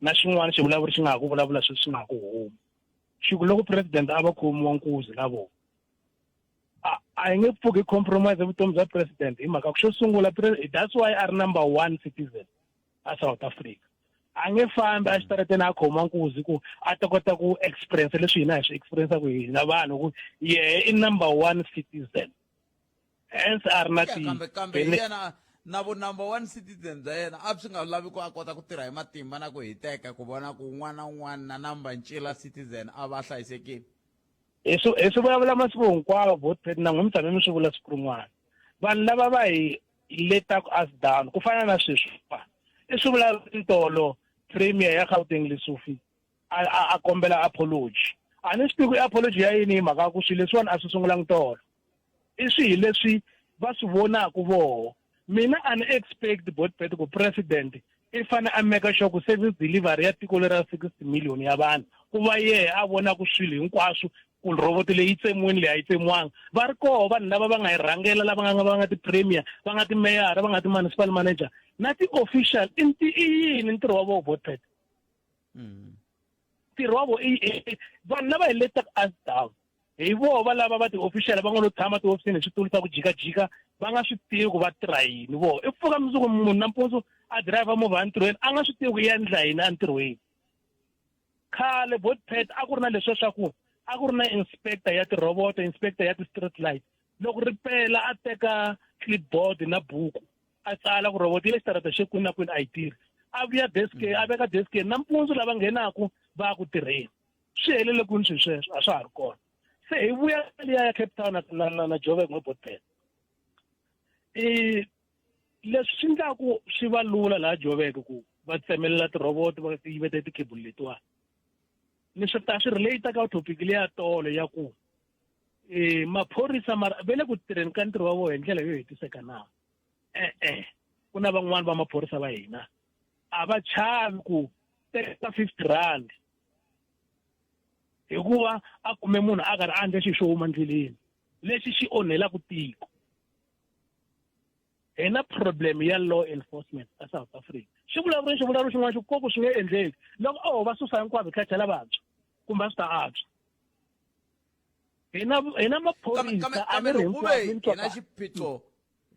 na xin'wana xivulavuri xi nga ha ku vulavula sweswi xi nga ha ku huma xi ku loko president a va khomiwa nkuzi na vona a hi nge pfuki compromise vutomi bya president hi mhaka ku xo sungula that's why a ri number one citizen a South Africa a nge fambi a xitarateni a khoma nkuzi ku a ta kota ku experience leswi hina hi swi experience-ku hina vanhu ku yehe i number one citizen hence a ri na ti kambe kambe yena na vu number one citizen bya yena a swi nga lavi ku a kota ku tirha hi matimba na ku hiteka ku vona ku un'wana na un'wana na number ncila citizen a va hlayisekile hi swi hi swi vulavula masiku hinkwawo botpet na n'wi mi tshame mi swi vula siku rin'wana vanhu lava va hi letaku us down ku fana na sweswi i swi vula ntolo premier ya Gauteng Lesufi a a, a kombela apology a ni swi tivi ku apology ya yini hi mhaka ku swilo leswiwani a swi sungulangi tolo i swihi leswi va swi vonaku voho mina a ni expect botbet ku president i fane a make sure ku service delivery ya tiko leri ra 60 million ya vanhu ku va yehe a vonaku swilo hinkwaswo ku robot leyi yi tsemiwini leyi a yi tsemiwanga va ri koho vanhu lava va nga yi rhangela lava nga va nga ti-premier va nga timeyara va nga ti-municipal manager na ti-official i i yini ntirho wa voho botbet ntirho wa vo i vanhu lava hi letaka us down hi voho va lava va ti-official va nga lo tshama tihofisini hi switulu swa ku jikajika va nga swi tivi ku va tirha yini voho i pfuka mundzuku munhu nampundzu a dirayivha movha entirhweni a nga swi tivi ku i ya endla yini entirhweni khale botpet a ku ri na leswiya swa ku a ku ri na inspector ya tirhoboto inspector ya ti-street light loko ri pela a teka clipboard na buku a tsala ku robot yi le xitarata xe kwini na kwini a yi tirhi a vuya desk a veka deskeni nampundzu lava nghenaku va ya ku tirheni swi helele kwini swilo sweswo a swa ha ri kona se hi vuya liya ya Cape Town na na na, na Joburg n'we i leswi swi endlaku swi va lula laha Joburg ku va tsemelela tirhoboto va yiveta tikhebulu letiwani ni swi ta swi relate ka topic leya tolo ya ku eh maphorisa mara va le ku tirheni ka ntirho wa vona hi ndlela yo hetiseka na e-e ku na van'wani va maphorisa va hina a va chavi ku teka 50 rand hikuva a kume munhu a karhi a endla xilo xo huma ndleleni lexi xi onhelaka tiko. Hi na problem ya law enforcement a South Africa. Xi vulavuri xivulavuri xin'wana xi ku ku swi nge endleki. Loko o va susa hinkwavo hi tlhela lavantshwa kumbe a swi ta antswa. Hi na maphorisa a kambe ni ri loko ku ve hinkwavo mi ni twa hi na kahle. xiphiqo,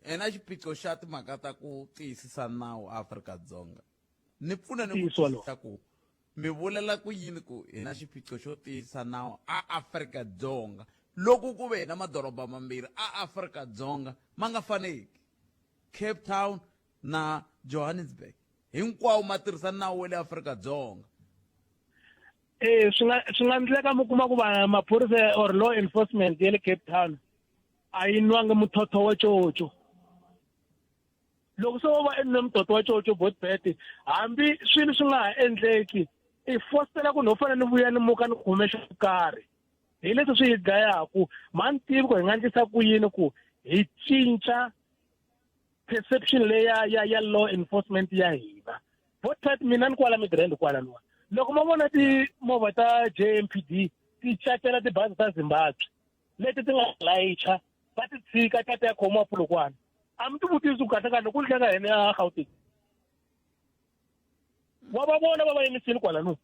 hi na xiphiqo xa timhaka ta ku tiyisisa nawu Afrika-Dzonga, ni pfuna ni ku Ntiyiso wolowo. twisisa ku mi vulela ku yini ku hi na xiphiqo xo tiyisisa nawu a Afrika-Dzonga loko ku ve hi na madoroba mambirhi a Afrika-Dzonga ma nga faneki, Cape Town na Johannesburg, hinkwawo ma tirhisa nawu wa le Afrika-Dzonga? Eh, swi nga endleka mi kuma ku va maphorisa or law enforcement ya le Cape Town a yi nwangi muthotho wa coco. Loko se wo va enwe muthotho wa coco, botbet, hambi swilo swi nga ha endleki, i fostela ku no fanele ni vuya ni muka ni khume xo karhi. Hi leswi swi hi dlayaku. Ma ni tivi ku hi nga endlisa ku yini ku hi cinca perception leya ya law enforcement ya hina. Botbet, mina ni kwala Midrand kwala luwa, loko ma vona timovha ta JMPD ti cacela tibazi ta Zimbabwe leti ti nga layicha, va ti tshika ta ta ya khomiwa Polokwane, a mi ti vutisi ku kahle kahle ku ndleka yini a Gauteng? Wa va vona va va yimisile kwalano,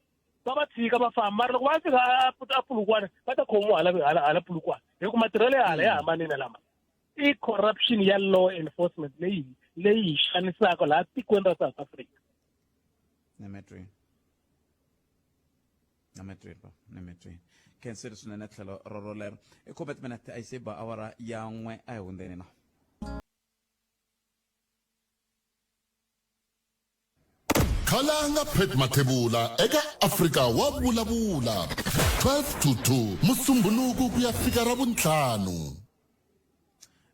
va va tshika va famba, mara loko va fika a Polokwane va ta khomiwa hala Polokwane, hi ku matirhelo ya hala ya hambanile. Lama i corruption ya law enforcement leyi hi xanisaka laha tikweni ra South Africa. Nemetweni, nemetweni ba nemetweni, khensile swinene tlhelo rorolero. I khume timinete a yi se ba awara ya 1, a hi hundzeni na Khalanga Pat Mathebula eka Afrika wa vulavula 12 to 2 Musumbhunuku ku ya fika Ravuntlhanu.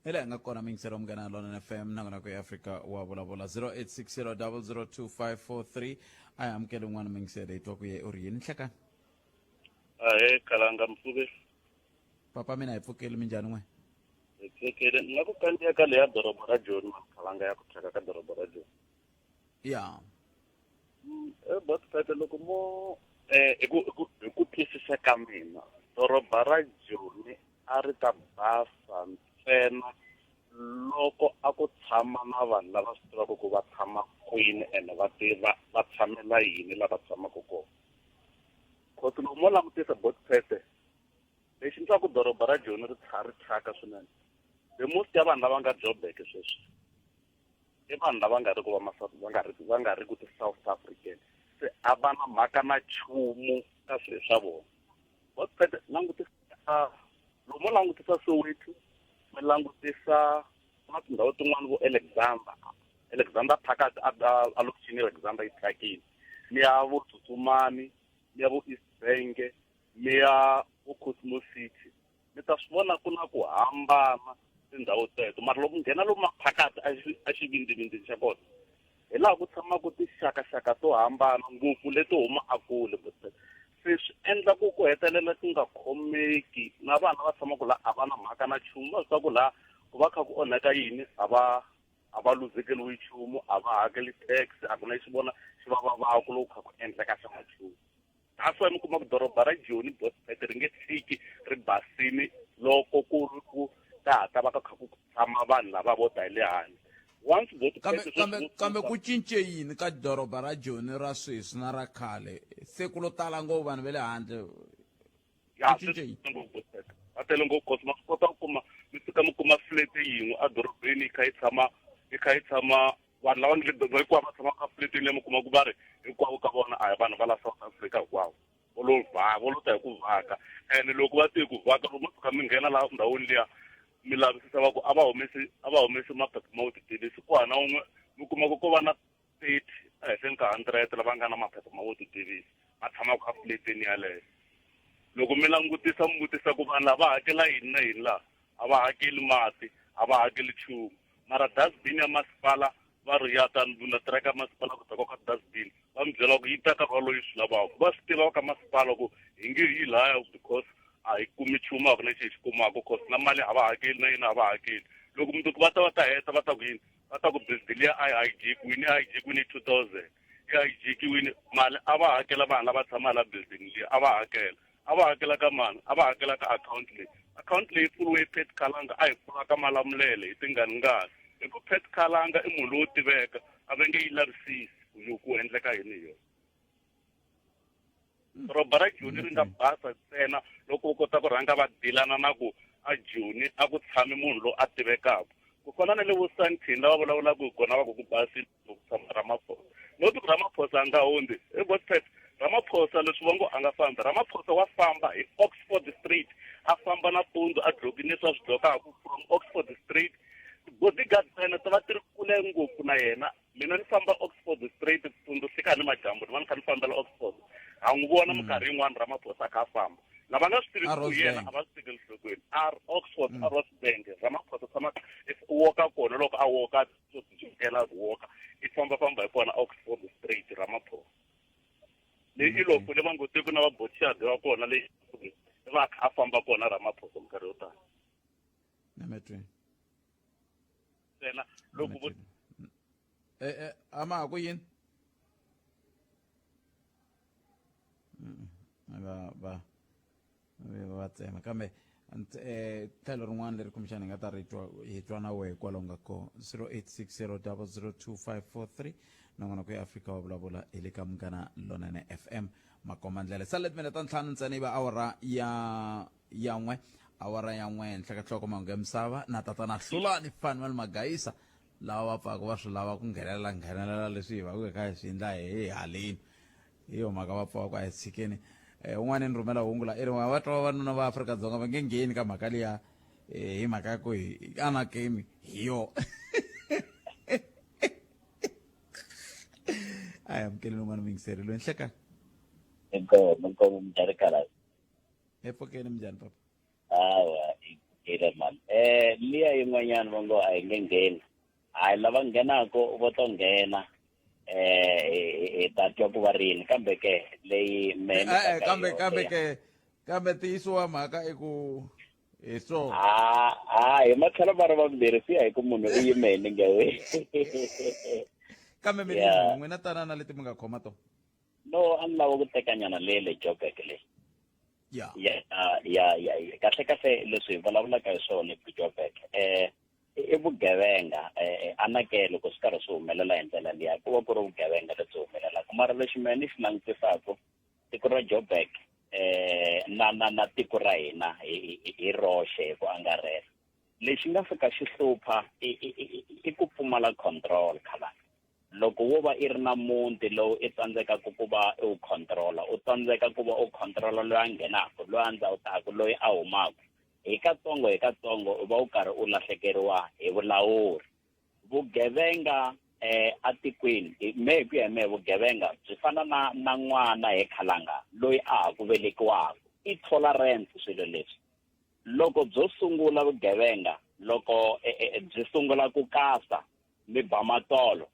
Hi laha hi nga kona, miyingiselo wa Munghana Lonene FM, nongonoko ya Afrika wa vulavula, 0860002543. A hi amukele un'wana miyingiselo, hi twa ku ye u ri yini. Nhlekani. Ahe, Kalanga, mpfuke. Papa, mina hi pfukeli, minjhani n'we? Hi pfukile. Ni nga ku kandziya ka leya doroba ra Joni, Kalanga, ya ku thyaka ka doroba ra Joni. E botpete, loko mo hi ku twisisa ka mina, doroba ra Joni a ri ta basa ntsena loko a ku tshama na vanhu lava swi tivaka ku va tshama kwini ene va tiva va tshamela yini lava tshamaka kona. Cause loko mo langutisa, botpete, lexi ndzaku doroba ra Joni ri thyaka swinene, the most ya vanhu lava nga Joburg sweswi i vanhu lava nga ri ku va va nga ri ku ti-South African, se a va na mhaka na nchumu ka swilo swa vona. Botpete, langutisa, loko mo langutisa Soweto, mi langutisa ku na tindhawu tin'wani vo Alexander, Alexander phakathi a lokixini, Alexander yi thyakile. Mi ya vo Tsutsumani, mi ya vo East Bank, mi ya vo Cosmo City, mi ta swi vona ku na ku hambana tindhawu teto. Mara loko nghena lomu maphakati a xivindzivindzi xa kona, hi laha ku tshamaka tixakaxaka to hambana ngopfu leti huma a kule, se swi endla ku ku hetelela ku nga khomeki. Na vana va tshamaka laha a va na mhaka na nchumu, va swi tiva ku laha ku va kha ku onhaka yini, a va luzekeriwi nchumu, a va hakeli tax, a ku na xi vona xi va vavaku loko kha ku endleka xa nchumu. That's why mi kuma ku doroba ra Joni, Botpet, ri nge tshiki ri basini loko ku ri ku ka ha ta va ka kha ku tshama vanhu lava vo ta hi le handle. Once kambe kambe ku cince yini ka doroba ra Joni ra sweswi na ra khale? Se ku lo tala ngopfu vanhu va le handle. Ya. Ku cince yini? Ngopfu, va tele ngopfu, cause ma swi kota ku kuma, mi fika mi kuma flat yin'we edorobeni yi kha yi tshama vanhu lava nge le hinkwavo va tshamaka flatini leyi, mi kuma ku va ri hinkwavo ka vona a hi vanhu va la South Africa, hinkwavo vo lo vo lo ta hi ku vhaka. Ene loko va te ku vhaka, loko mo tshuka mi nghena laha ndhawini liya, mi lavisisa, va ku a va humesi maphepha ma vutitivisi ku hana un'we. Mi kuma ku ko va na 30 ehenhleni ka 100 lava nga na maphepha ma vutitivisi va tshamaka efuleteni yaleyo. Loko mi langutisa, mi vutisa ku vanhu lava hakela yini na yini laha, a va hakeli mati, a va hakeli nchumu, mara dustbin ya masipala va ri ya ta na tiraka masipala ku ta koka dustbin, va mi byela ku yi ta nkarhi walowo yi swi lavaka. Va swi tiva ka masipala ku hi nge yi laya because a hi kumi nchumu, a ku na lexi hi xi kumaka, cause na mali a va hakeli, na yini a va hakeli. Loko mundzuku va ta va ta heta, va ta ku yini? Va ta ku building liya a yi hijakiwini, yi hijakiwini 2000, yi hijakiwini. Mali a va hakela vanhu lava tshama la building liya, a va hakela, a va hakela ka mani? A va hakela ka akhawunti leyi, akhawunti leyi pfuriwe Pat Kalanga, a hi pfula ka Malamulele hi tinganingani. Hi ku Pat Khalanga i munhu lowo tiveka, a va nge yi lavisisi ku yo ku endleka yini hi yona. Doroba ra Joni ri nga basa ntsena loko vo kota ku rhanga va dilana na ku a Joni a ku tshami munhu loyi a tivekaka. Ku fana na le vo Sandton lava vulavulaka hi kona va ku ku basile ku tshama Ramaphosa. Not ku Ramaphosa a nga hundzi. He Botpet, Ramaphosa leswi va ngo a nga fambi. Ramaphosa wa famba hi Oxford Street, a famba nampundzu a dlokile leswi a swi dlokaka from Oxford Street. Ti-bodyguard ta yena ti va ti ri kule ngopfu na yena. Mina ni famba Oxford Street mpundzu fika ni madyambu ni va ni kha ni fambela Oxford. Ha n'wi vona minkarhi yin'wana Ramaphosa a kha a famba. Lava nga swi tiviki ku yena a va swi tekeli enhlokweni. A Oxford a Rosebank Ramaphosa tshama u woka kona loko a woka swo tijikela ku woka i fambafamba hi kona Oxford Street Ramaphosa. Leyi i loko le va ngo tiko na va bodyguard va kona leyi va kha a famba kona Ramaphosa minkarhi yo tala. Nametweni. Ntsena loko vo eh eh ama ha ku yini va va va tsema kambe eh tlhelo rin'wana leri kumbexana hi nga ta ri twa hi twa na wehe kwalaho nga kona 0860002543 nongonoko ya Afrika wa vulavula hi le ka Munghana Lonene FM makomandlela sale timinete ta ntlhanu ntsena yi va awara ya ya n'we awara ya n'we henhla ka nhloko mahungu ya misava na tatana Hlulani Fanuel Magayisa lava va pfaka va swi lava ku nghenelela nghenelela leswi hi va ku hi kha hi swi endla hi haleni hi yo mhaka va pfa ku a hi tshikeni um un'wana ni rhumela hungu la i ri va twa vavanuna va Afrika-Dzonga va nge ngheni ka mhaka liya hi mhaka ya ku hi anakeni hi yo a hi amukeleni un'wana muyingiseri loyi nhlekani Inkomo, inkomo mnjani khala. Epfukeni minjhani papa? Hawa, hi pfukile mani. Liya yin'wanyana va ngo a hi nge ngheni. Hayi lava nghenaka va to nghena. Hi ta twa ku va ri yini kambe ke leyi mehe ni E-e, taka kambe hi kambe yona ke kambe ntiyiso wa mhaka i ku hi swona. Ha ha hi matlhelo va ri vambirhi swi ya hi ku munhu u yime hi nenge wihi. Kambe mi Yeah. n'wina tanana leti mi nga khoma tona. No, a ni lava ku tekanyana leyi le Joburg leyi. Ya. Ya ya ya kahle kahle leswi hi vulavulaka hi swona le Joburg. I vugevenga anake loko swi karhi swi humelela hi ndlela liya ku va ku ri vugevenga lebyi humelelaka. Mara lexi mehe ni xi langutisaka tiko ra Joburg na na na tiko ra hina hi hi roxe hi ku angarhela. Lexi nga fika xi hlupha i ku pfumala control khalanga. Loko wo va i ri na muti lowu i tsandzekaka ku va i wu control-a, u tsandzeka ku va u control-a loyi a nghenaka, loyi a ndzawutaka, loyi a humaka, hi katsongo hi katsongo u va u karhi u lahlekeriwa hi vulawuri. Vugevenga etikweni, mehe hi ku ya hi mehe vugevenga byi fana na na n'wana he khalanga loyi a ha ku velekiwaka. I tolerance swilo leswi. Loko byo sungula vugevenga, loko byi sungula ku kasa, mi ba matolo,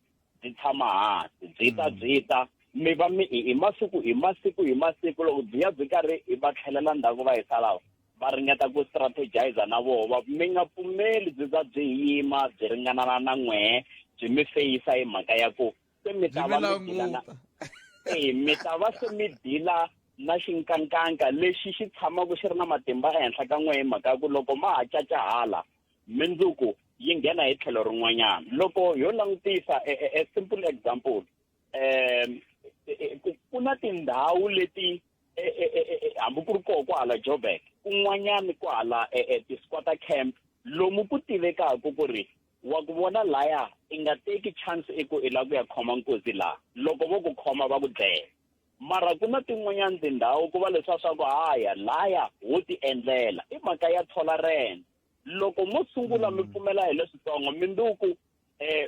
byi tshama hansi, byi ta byi ta, mi va mi hi masiku hi masiku hi masiku loko byi ya byi karhi va tlhelela ndzhaku va hisa lava va ringeta ku strategizer na voho va mi nga pfumeli byi za byi yima byi ringanana na n'wehe byi mi feyisa hi mhaka ya ku se mi ta va mi dila na e mi ta va se mi dila na xinkankanka lexi xi tshamaka xi ri na matimba ehenhla ka n'wehe hi mhaka ya ku loko ma ha caca hala mindzuku yi nghena hi tlhelo rin'wanyana. Loko ho langutisa a, a simple example, um ku na tindhawu leti hambi ku ri koho kwahala Joburg kun'wanyana kwahala ti-squatter camp lomu ku tivekaka ku ri wa ku vona laya i nga teki chance i ku i lava ku ya khoma nkosi laha loko vo ku khoma va ku dlaya mara ku na tin'wanyana tindhawu ku va leswiya swa ku haya laya ho ti endlela i mhaka ya tolerance loko mo sungula mi pfumela hi leswitsongo minduku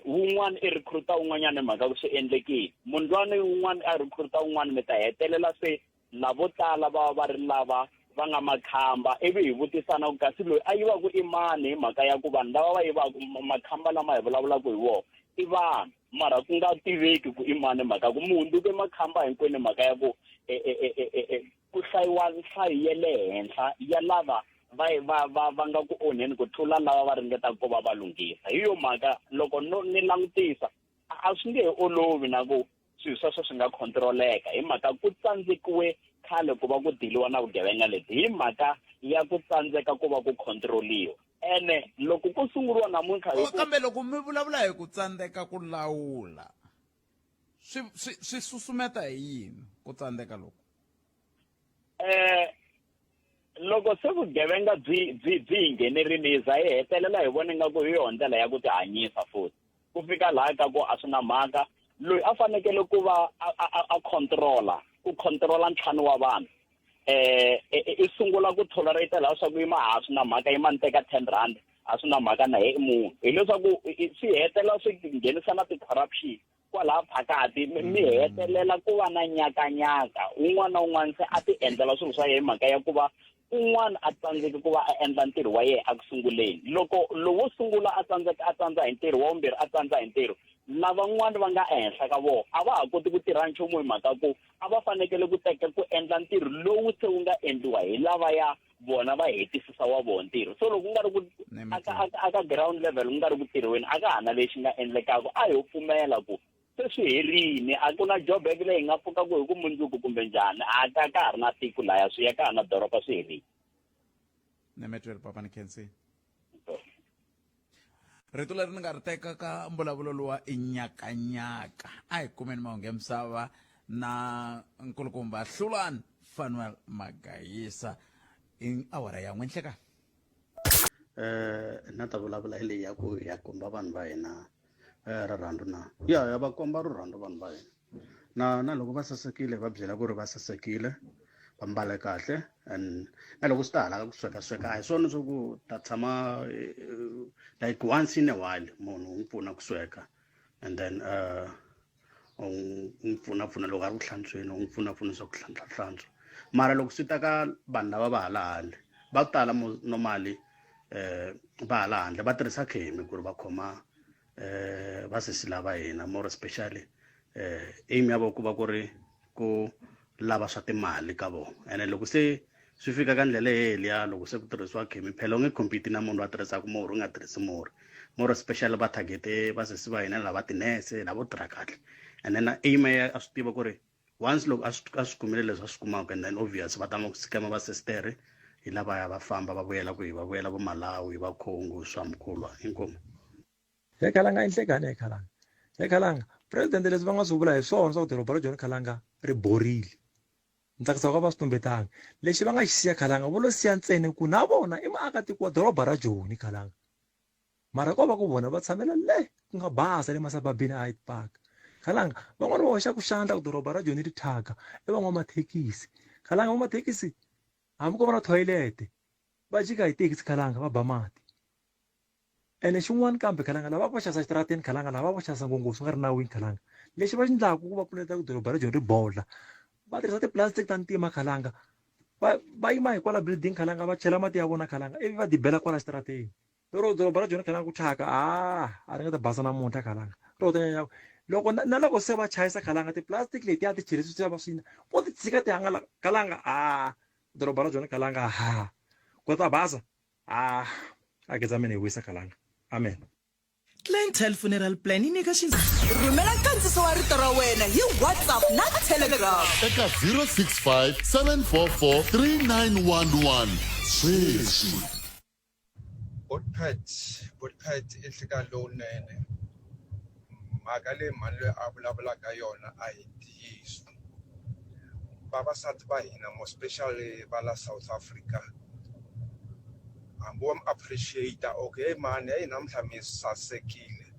wun'wana i recruita wun'wanyana hi mhaka ku swi endlekile mundlwana wun'wana a recruita wun'wana mi ta hetelela se lavo tala va va ri lava va nga makhamba ivi hi vutisana ku kasi loyi a yivaku i mani hi mhaka ya ku vanhu lava va yivaku makhamba lama hi vulavulaka hi wona i vanhu mara ku nga tiveki ku i mani mhaka ku mi hundzuke makhamba hinkwenu mhaka ya ku ku hlayiwa nhlayo ya le henhla ya lava va va va va nga ku onheni ku tlula lava va ringetaka ku va va lunghisa. Hi yo mhaka loko no ni langutisa a swi nge he olovi na ku swilo sweswo swi nga control-eka hi mhaka ku tsandzikiwe khale ku va ku diliwa na vugevenga lebyi hi mhaka ya ku tsandzeka ku va ku control-iwa. Ene loko ko sunguriwa namuntlha hi ku Kambe loko mi vulavula hi ku tsandzeka ku lawula, swi swi swi susumeta hi yini ku tsandzeka loku? Eh loko se vugevenga byi byi byi hi nghenerile hi za hi hetelela hi vona ingaku hi yona ndlela ya ku tihanyisa futhi ku fika laha ka ku a swi na mhaka loyi a fanekele ku va a a a controla ku controla ntlhanu wa vanhu eh i sungula ku tolerate laha swa ku yima ha swi na mhaka yima ni teka 10 rand a swi na mhaka na he munhu hileswaku swi hetelela swi nghenisa na ti-corruption kwalaha phakati mi hetelela ku va na nyakanyaka un'wana na un'wana se a ti endlela swilo swa yena hi mhaka ya ku va un'wana a tsandzeke ku va a endla ntirho wa yena eku sunguleni loko lowo sungula a tsandzeka a tsandza hi ntirho wa vumbirhi a tsandza hi ntirho lavan'wana va nga ehenhla ka vona a va ha koti ku tirha nchumu hi mhaka ku a va fanekele ku teka ku endla ntirho lowu se wu nga endliwa hi lavaya vona va hetisisa wa vona ntirho so loko ku nga ri ku aka aka aka ground level ku nga ri ku tirhiweni a ka ha na lexi nga endlekaka a ho pfumela ku se swi herini a ku na Joburg leyi nga pfukaku hi ku mundzuku kumbe njhani a ka ka ha ri na tiko laya swi ya ka ha na doroba swi herini. Nemetwel papa ni khensile. Rito leri ni nga ri teka ka mbulavulo luwa i nyakanyaka. A hi kumeni mahungu ya misava na nkulukumba Hlulani Fanuel Magayisa i awara ya n'we nhlekani. Eh na ta vulavula hi leyi ya ku ya komba vanhu va hina eh, rirhandzu na ya ya va komba rirhandzu vanhu va hina na na loko va sasekile va byela ku ri va sasekile va mbale kahle and na loko swi ta hala ka ku sweka sweka a hi swona swa ku ta tshama eh, like once in a while munhu u n'wi pfuna ku sweka and then u n'wi pfunapfuna loko a ri ku hlantsweni u n'wi pfunapfuna swa ku hlantswa hlantswa mara loko swi ta ka vanhu lava va hala handle va ku tala normally eh va hala handle va tirhisa khemi ku ri va khoma eh va sesi lava hina more especially eh aim ya vona ku va ku ri ku lava swa timali ka vona ene loko se swi fika ka ndlela yeliya loko se ku tirhisiwa khemi phela u nge compete na munhu a tirhisaka murhi u nga tirhisi murhi more especially va targete va sesi va hina lava tinese lavo tirha kahle and then aim ya a swi tiva ku ri once loko a swi a swi kumile leswi a swi kumaka and then obvious va tama ku scam va sestere hi lavaya va famba va vuyela kwihi va vuyela vo Malawi va Congo swa mkhulwa inkomu. He Khalanga i nhlekani he Khalanga. He Khalanga, president leswi va nga swi vula hi swona swa ku doroba ra Joni Khalanga ri borile. Ntsakisa ka va swi tumbetanga. Lexi va nga xi siya Khalanga vo lo siya ntsena ku na vona i maakatiko wa doroba ra Joni Khalanga. Mara ko va ku vona va tshamela le ku nga basa le masababini a Hyde Park. Khalanga van'wana va hoxaku xandla ku doroba ra Joni ri thyaka i van'wamathekisi. Khalanga van'wamathekisi hambi ko va na thoyilete va jika hi thekisi Khalanga va ba mati. Ene xin'wana kambe khalanga lava va xavisa exitarateni khalanga lava va xavisa ngopfungopfu swi nga ri nawini khalanga lexi va xi endlaka ku va pfuneta ku doroba ra Joni ri bola va tirhisa ti-plastic ta ntima khalanga va va yima hi kwala building khalanga va chela mati ya vona khalanga ivi va dibela kwala xitarateni lero doroba ra Joni khalanga ku thyaka a a ri nga ta basa namuntlha khalanga ro ta nyanya loko na na loko se va chayisa khalanga ti-plastic letiya ti chele swi va swi vo ti tshika ti hangalaka khalanga a doroba ra Joni khalanga ha ku ta basa Ah, a ke tsamene hi wisa kalanga. Amen. Clientele Funeral Plan yi nyika xi Rhumela nkandziso wa rito ra wena hi WhatsApp na Telegram. Eka 065 744 3911 sweswi. Botpet Botpet i nhlekani lowunene mhaka leyi mhani loyi a vulavulaka yona a hi ntiyiso vavasati va hina more especially va la South Africa hambi wa mi appreciate okay hey mhani heyi namuntlha mi sasekile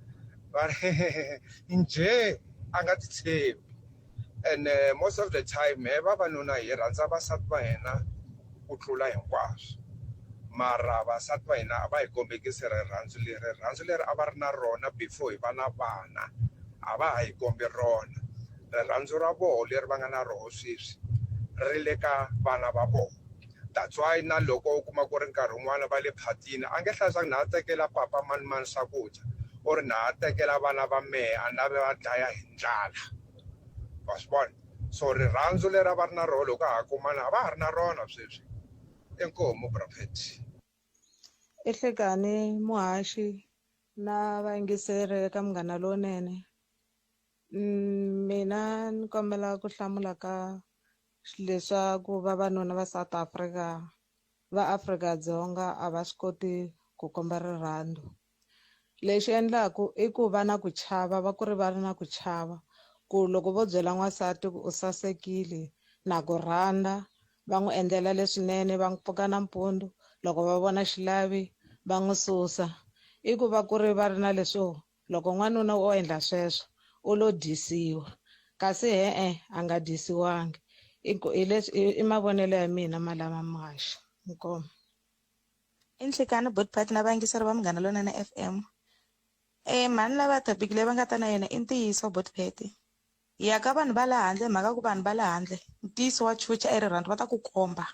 va ri njhe a nga ti tshembi ene most of the time he vavanuna hi rhandza vasati va hina ku tlula hinkwaswo mara vasati va hina a va hi kombekisi rirhandzu leri rirhandzu leri a va ri na rona before hi va na vana a va ha hi kombi rona rirhandzu ra voho leri va nga na roho sweswi ri le ka vana va vona that's why na loko u kuma ku ri nkarhi wun'wana va le phatini a nge hlaya swa ku na ha tekela papa mani mani swakudya u ri na ha tekela vana va mehe a na va dlaya hi ndlala wa swi vona so rirhandzu leri a va ri na rona loko ha kumana a va ha ri na rona sweswi inkomu prophet. I Hlekani muhaxi na vayingiseri eka Munghana Lonene. Mina ni kombela ku hlamula ka leswaku vavanuna va South Africa va Afrika-Dzonga a va swi koti ku komba rirhandzu. Lexi endlaku i ku va na ku chava va ku ri va ri na ku chava ku loko vo byela n'wansati ku u sasekile na ku rhandza va n'wi endlela leswinene va n'wi pfuka nampundzu loko va vona xilavi va n'wi susa i ku va ku ri va ri na leswo loko n'wanuna o endla sweswo u lo dyisiwa kasi e-e a nga dyisiwangi i ku hi leswi i mavonelo ya mina malama muhaxi inkomu. I nhlikani Bot Pat na vayingiseri va Munghana Lonene FM. E mhani lava topic leyi va nga ta na yona i ntiyiso Bot Pat. Hi ya ka vanhu va le handle hi mhaka ku vanhu va le handle ntiyiso wa chucha i rirhandzu va ta ku komba.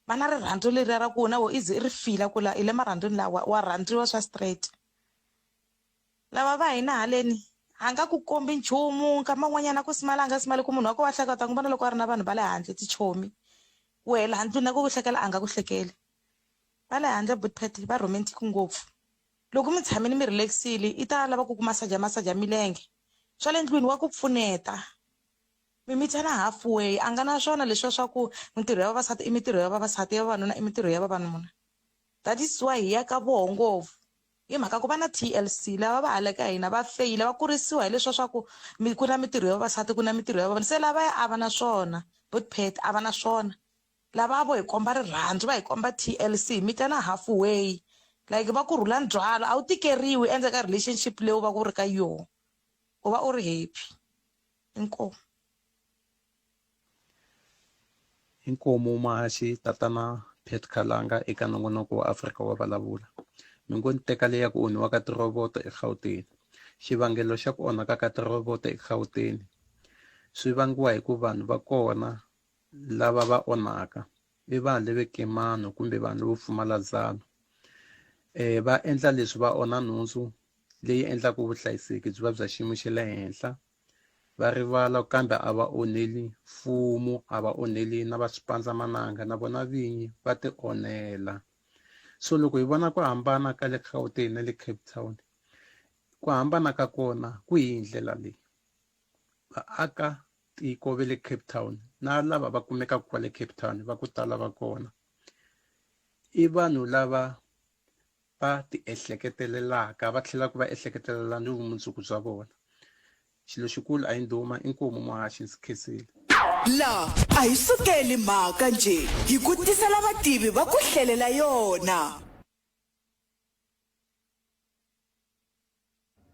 Va na rirhandzu leriya ra ku na wo i ze i ri fila ku la i le marhandzwini lawa wa rhandziwa swa straight. Lava va hina haleni a nga ku kombi nchumu nkama wun'wanyana a ku smile a nga smile ku munhu wa ko wa hleka u ta n'wi vona loko a ri na vanhu va le handle tichomi wehe laha ndlwini a ku ku hlekela a nga ku hlekeli va le handle but Pat va romantic ngopfu loko mi tshamile mi relax-ile i ta lava ku ku masaja masaja milenge swa le ndlwini wa ku pfuneta mi mithana half way a nga na swona leswiya swa ku mintirho ya vavasati i mintirho ya vavasati ya vavanuna i mintirho ya vavanuna that is why hi ya ka voho ngopfu Hi mhaka ku va na TLC lava va hala ka hina va feyila va kurisiwa hi leswa swa ku mi ku na mintirho ya vavasati ku na mintirho ya vavanuna se lavaya a va na swona bot Pat a va na swona lava vo hi komba rirhandzu va hi komba TLC hi mitana half way like va ku rhula ndzhwalo a wu tikeriwi endzhaku ka relationship leyi u va ku ri ka yona u va u ri happy inkomu. Inkomu Mahachi tatana Pat Khalanga eka nongonoko wa Afrika wa Vulavula. Mi ngo ni teka leya ku onhiwa ka tirhoboto eGauteng. Xivangelo xa ku onhaka ka tirhoboto eGauteng swi vangiwa hi ku vanhu va kona lava va onhaka i vanhu leve kemano kumbe vanhu vo pfumala dzano. Va endla leswi va onha nhundzu leyi endlaka vuhlayiseki byi va bya xiyimo xa le henhla. Va rivala kambe a va onheli mfumo a va onheli na va swipandzamananga na vona vinyi va ti onhela so loko hi vona ku hambana ka le Gauteng na le Cape Town ku hambana ka kona ku hi ndlela leyi vaaka tiko va le Cape Town na lava va kumekaka kwale Cape Town va ku tala va kona i vanhu lava va ti ehleketelelaka va tlhelaka va ehleketelela ni vumundzuku bya vona xilo xikulu a yi ndhuma inkomu muhaxi ndzi khensile La a hi sukeli mhaka njhe hi ku tisela vativi va ku hlelela yona.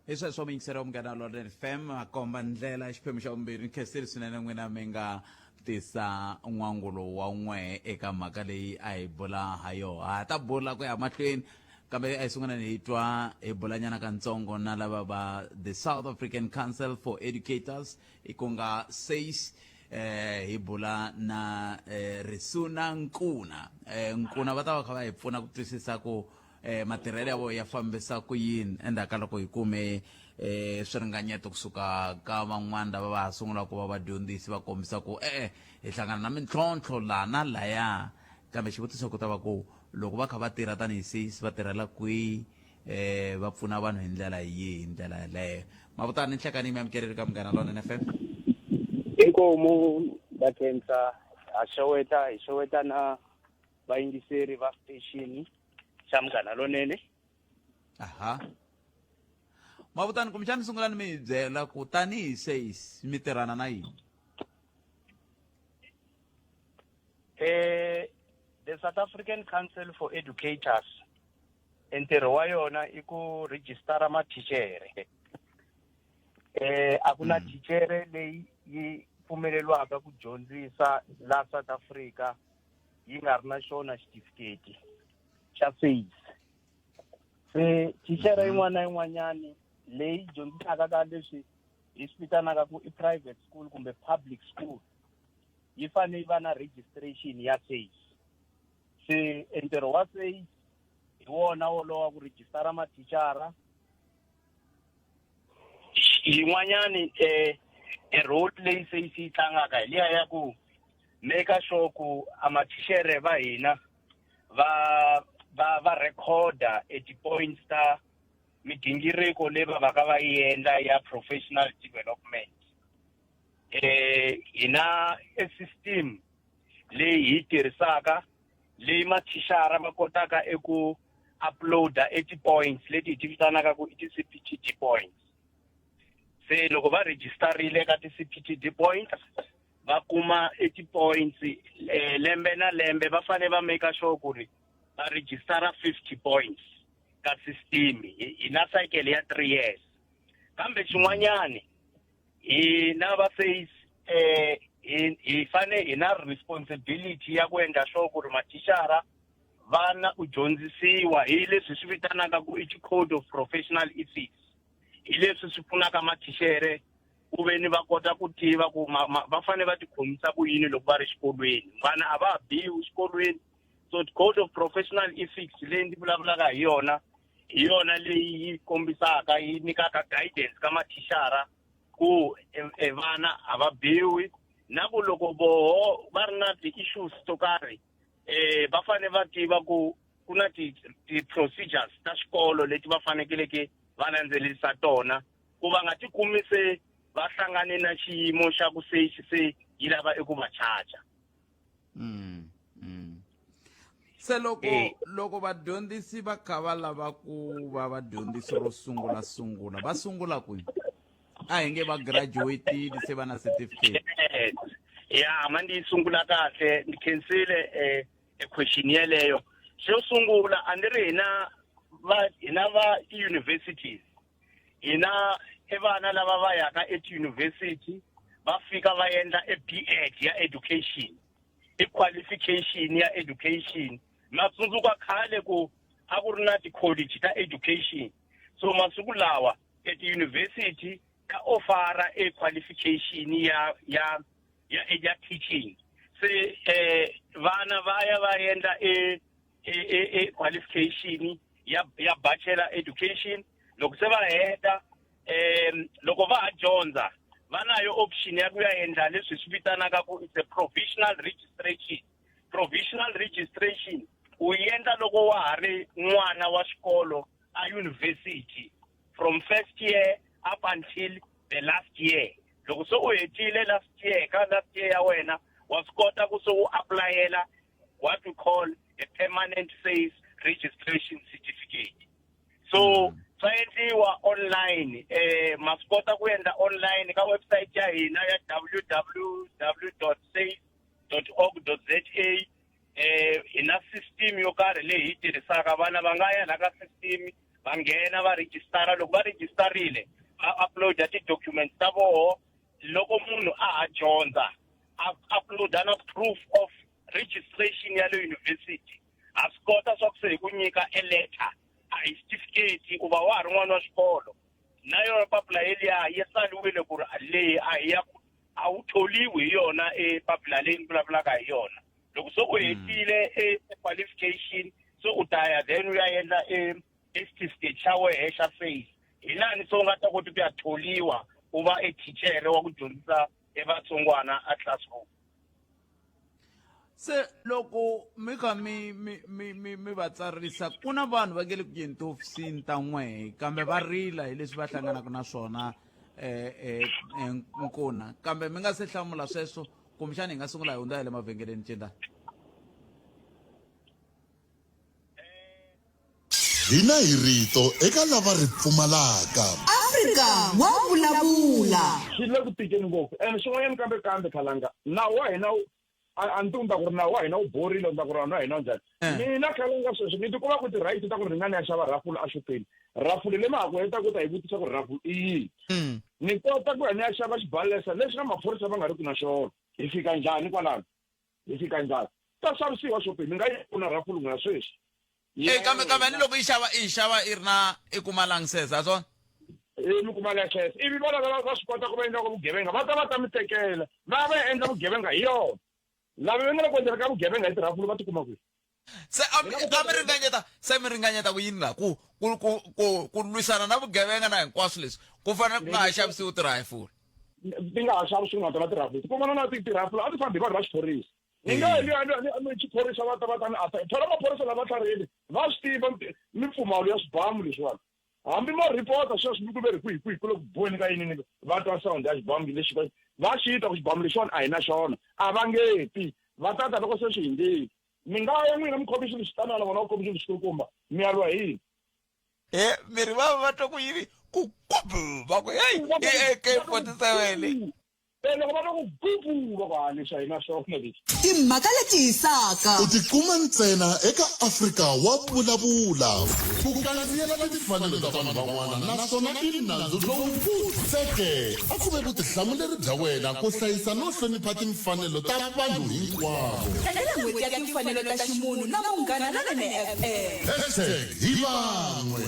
Hi sweswo muyingiseri wa Munghana Lonene FM a komba ndlela xiphemu xa vumbirhi ni khensile swinene n'wina mi nga tisa n'wangulo wa n'we eka mhaka leyi a hi bula ha yona ha ta bula ku ya mahlweni kambe a hi sunguleni hi twa hi bulanyana kantsongo na lava va the South African Council for Educators i ku nga SACE eh hi bula na eh, Risuna Nkuna eh, Nkuna va ta va kha va hi pfuna ku twisisa ku eh, matirhelo ya vona ya fambisa ku yini endzhaku ka loko hi kume eh, swiringanyeto kusuka ka van'wana lava va ha sungulaka ku va vadyondzisi va kombisa ku e-e hi hlangana na mintlhontlho laha na laya kambe xivutiso ku ta va ku loko va kha va tirha tanihi sis va tirhela kwihi eh va pfuna vanhu hi ndlela yihi hi ndlela yeleyo mavutani nhlekani mi amukeleli ka Munghana Lonene FM. Inkomu va khensa ha xeweta hi xeweta na vayingiseri va station xa Munghana Lonene. Aha. Mavutani kumbexani sungulani mi hi byela ku tanihi SACE mi tirhana na yini? Eh the South African Council for Educators ntirho wa yona i ku rejistara mathichere eh a ku na thichere leyi yi pfumeleriwaka ku dyondzisa la South Africa yi nga ri na xona xitifiketi xa SACE se thichere yin'wana na yin'wanyani leyi dyondzisaka ka leswi hi swi vitanaka ku i private school kumbe public school yi fanele yi va na registration ya SACE se ntirho wa SACE hi wona wolowo wa ku rejistara mathicara yin'wanyani eh e role leyi SACE yi tlangaka hi liya ya ku make sure ku a mathichere va hina va va va recorda e ti-points ta migingiriko leyi va vaka va yi endla ya professional development eh hi na e system leyi hi yi tirhisaka leyi mathicara va kotaka eku uploada e ti-points leti hi ti vitanaka ku i ti-CPTD points. Se loko va registerile ka ti-CPTD points va kuma e ti-points eh, lembe na lembe va fanele va make sure ku ri va registera 50 points ka system hi na cycle ya 3 years. Kambe xin'wanyani hina va face eh hi fane hi na responsibility ya ku endla sure ku ri mathicara va na ku dyondzisiwa hi leswi swi vitanaka ku i code of professional ethics. Hi leswi swi pfunaka mathichere ku ve ni va kota ku tiva ku va fanele va tikhomisa ku yini loko va ri xikolweni. Vana a va ha biwi xikolweni, so code of professional ethics leyi ndzi vulavulaka hi yona hi yona leyi yi kombisaka yi nyikaka guidance ka mathicara ku e vana a va biwi, na ku loko voho va ri na ti-issues to karhi va fanele va tiva ku ku na ti-procedures ta xikolo leti va fanekeleke va landzelerisa tona ku va nga tikumi se va hlangane na xiyimo xa ku se se yi lava eku va charger. Se loko loko vadyondzisi va kha va lava ku va vadyondzisi ro sungula sungula va sungula kwihi? A hi nge va graduatile se va na certificate. Yes. Ya ma ndi sungula kahle, ndi khensile e question yeleyo. Xo sungula a ni ri hina va hina va ti-universities, hina e vana lava va yaka eti-university va fika va endla e B.Ed ya education, i qualification ya education. Ma tsundzuka khale ku a ku ri na ti-college ta education, so masiku lawa eti-university ta ofara e qualification ya ya ya ya teaching. Se vana va ya va endla e e qualification ya ya bachelor education. Loko se va heta loko va ha dyondza va nayo option ya ku ya endla leswi swi vitanaka ku it's a provisional registration. Provisional registration u yi endla loko wa ha ri n'wana wa xikolo a university from first year up until the last year. Loko se u hetile last year, ka last year ya wena wa swi kota ku se u aplayela what we call a permanent SACE registration certificate. So swa endliwa online, ma swi kota ku endla online ka website ya hina ya www.sace.org.za. Hi na system yo karhi leyi hi yi tirhisaka, vana va nga ya la ka system va nghena va registera. Loko va registerile va uploada ti-documents ta voho. Loko munhu a ha dyondza a uploada na proof of registration ya le university, ha swi kota swa ku se hi ku nyika e letter, a hi certificate, u va wa ha ri n'wana wa xikolo. Na yona papila yeliya yi tsariwile ku ri leyi a hi ya ku a wu tholiwi hi yona e papila leyi ni vulavulaka hi yona. Loko se u hetile e qualification, se u ta ya then u ya endla e certificate xa wehe xa SACE, hi lani se u nga ta kota ku ya tholiwa u va e thichere wa ku dyondzisa e vatsongwana a classroom. Se loko mi kha mi mi mi mi mi va tsarisa, ku na vanhu va nge le ku yeni tihofisini ta n'wehe kambe va rila hi leswi va hlanganaka na swona nkuna, kambe mi nga se hlamula sweswo, kumbexana hi nga sungula hi hundza hi le mavhengeleni cinda. Hina hi rito eka lava ri pfumalaka. Afrika wa vulavula. Swi le ku tikeni ngopfu and xin'wanyana kambe kambe Khalanga nawu wa hina a ni tivi ni ta ku ri nawu wa hina wu borile ni ta ku ri vanhu va hina njhani. Mina Khalanga sweswi ni tikuma ku ti-right ta ku ri ni nga ni ya xava rhafulu exopeni, rhafulu leyi ma ha ku heta ku ta hi vutisa ku ri rhafulu i yini, ni kota ku ya ni ya xava xibalesa lexi na maphorisa va nga ri ku na xona. Hi fika njhani kwalano? Hi fika njhani? Ta xavisiwa xopeni, mi nga yi pfuna rhafulu n'wina sweswi. Eh, kambe kambe ni loko yi xava i xava i ri na i kuma license a swona? Eh, mi kuma license ivi va lava va swi kota ku va endla vugevenga, va ta va ta mi tekela va ya va ya endla vugevenga hi yona. Lava va nga le ku endleni ka vugevenga hi tirhafulu va tikuma kwihi? Se a mi a mi ringanyeta se mi ringanyeta ku yini la ku ku ku ku ku lwisana na vugevenga na hinkwaswo leswi ku fanele ku nga ha xavisiwi tirhayifulu? Ti nga ha xavisiwi na tona tirhafulu, ti kumana na tirhafulu a ti fambi hi vanhu va xiphorisa. Ni nga ni xiphorisa va ta va ta ni ata thola maphorisa lava tlharihile va swi tiva mimpfumawulo ya swibamu leswiwani. Hambi mo report sweswi mi ku ve ri kwihi kwihi ku le ku boheni ka yini ni va twa sound ya xibamu lexi va xi twa ku xibamu lexiwani a hi na xona, a va nge ti, va ta ta loko se swi hindzile. Mi nga ya n'wina mi khome xilo xitanana vona va khome xilo xikulukumba mi ya lwa hi yini? E miri va va twa ku yini ku kubu va ku heyi i AK-47. E loko va twa ku gubu va ku ha leswi a hi na swona leswi. Timhaka leti hisaka. U tikuma ntsena eka Afrika wa Vulavula. Ku kandziyela timfanelo ta vanhu van'wana naswona i nandzu lowu pfutseke. A ku ve vutihlamuleri bya wena ku hlayisa no hlonipha timfanelo ta vanhu hinkwavo. Tlangela N'hweti ya Timfanelo ta Ximunhu na Munghana Lonene FM. Hashtag hi van'we,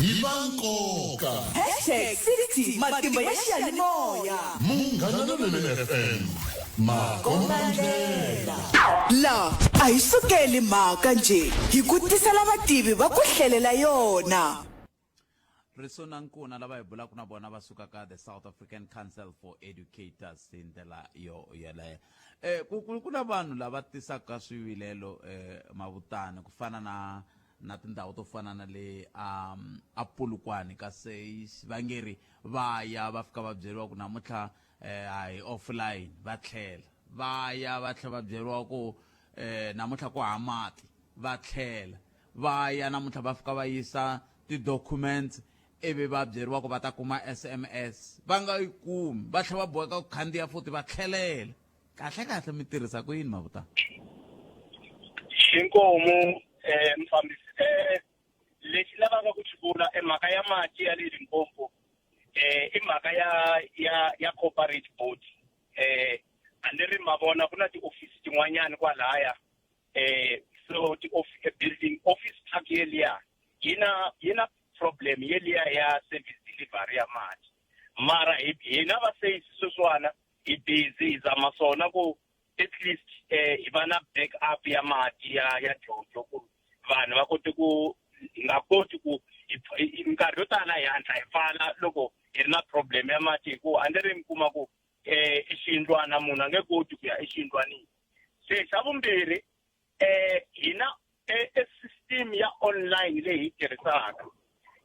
hi va nkoka. Hashtag 60 Matimba ya xiyanimoya. Munghana Lonene FM, makombandlela. La a hi sukeli mhaka njhe, hi ku tisela vativi va ku hlelela yona. Riso na Nkuna lava hi bulaka na vona va suka ka the South African Council for Educators hi ndlela yo yeleyo. Eh ku ku ku na vanhu lava tisaka swivilelo eh mavutani ku fana na na tindhawu to fana na le um a Polokwane ka SACE va nge ri va ya va fika va byeriwa ku namuntlha eh a hi offline va tlhela va ya va tlhela va byeriwa ku eh namuntlha ku hava mati va tlhela va ya namuntlha va fika va yisa ti-documents ivi va byeriwa ku va ta kuma SMS va nga yi kumi va tlhela va boheka ku khandziya futhi va tlhelela kahle kahle mi tirhisa ku yini mavuta Inkomu eh mfambisi eh lexi lavaka ku xi vula i mhaka ya mati ya le Limpopo eh i mhaka ya ya ya corporate board eh a ni ri ma vona ku na tiofisi tin'wanyani kwalaya eh so ti building office park yeliya yi na yi na problem yeliya ya service delivery ya mati mara hina va SACE sweswiwana hi busy hi zama swona ku at least eh hi va na back up ya mati ya ya jojo ku vanhu va kote ku hi nga koti ku minkarhi yo tala hi hatla hi pfala loko hi ri na problem ya mati hi ku a ni ri mi kuma ku eh xiyindlwana munhu a nge koti ku ya exiyindlwanini se xa vumbirhi eh hina e system ya online leyi hi tirhisaka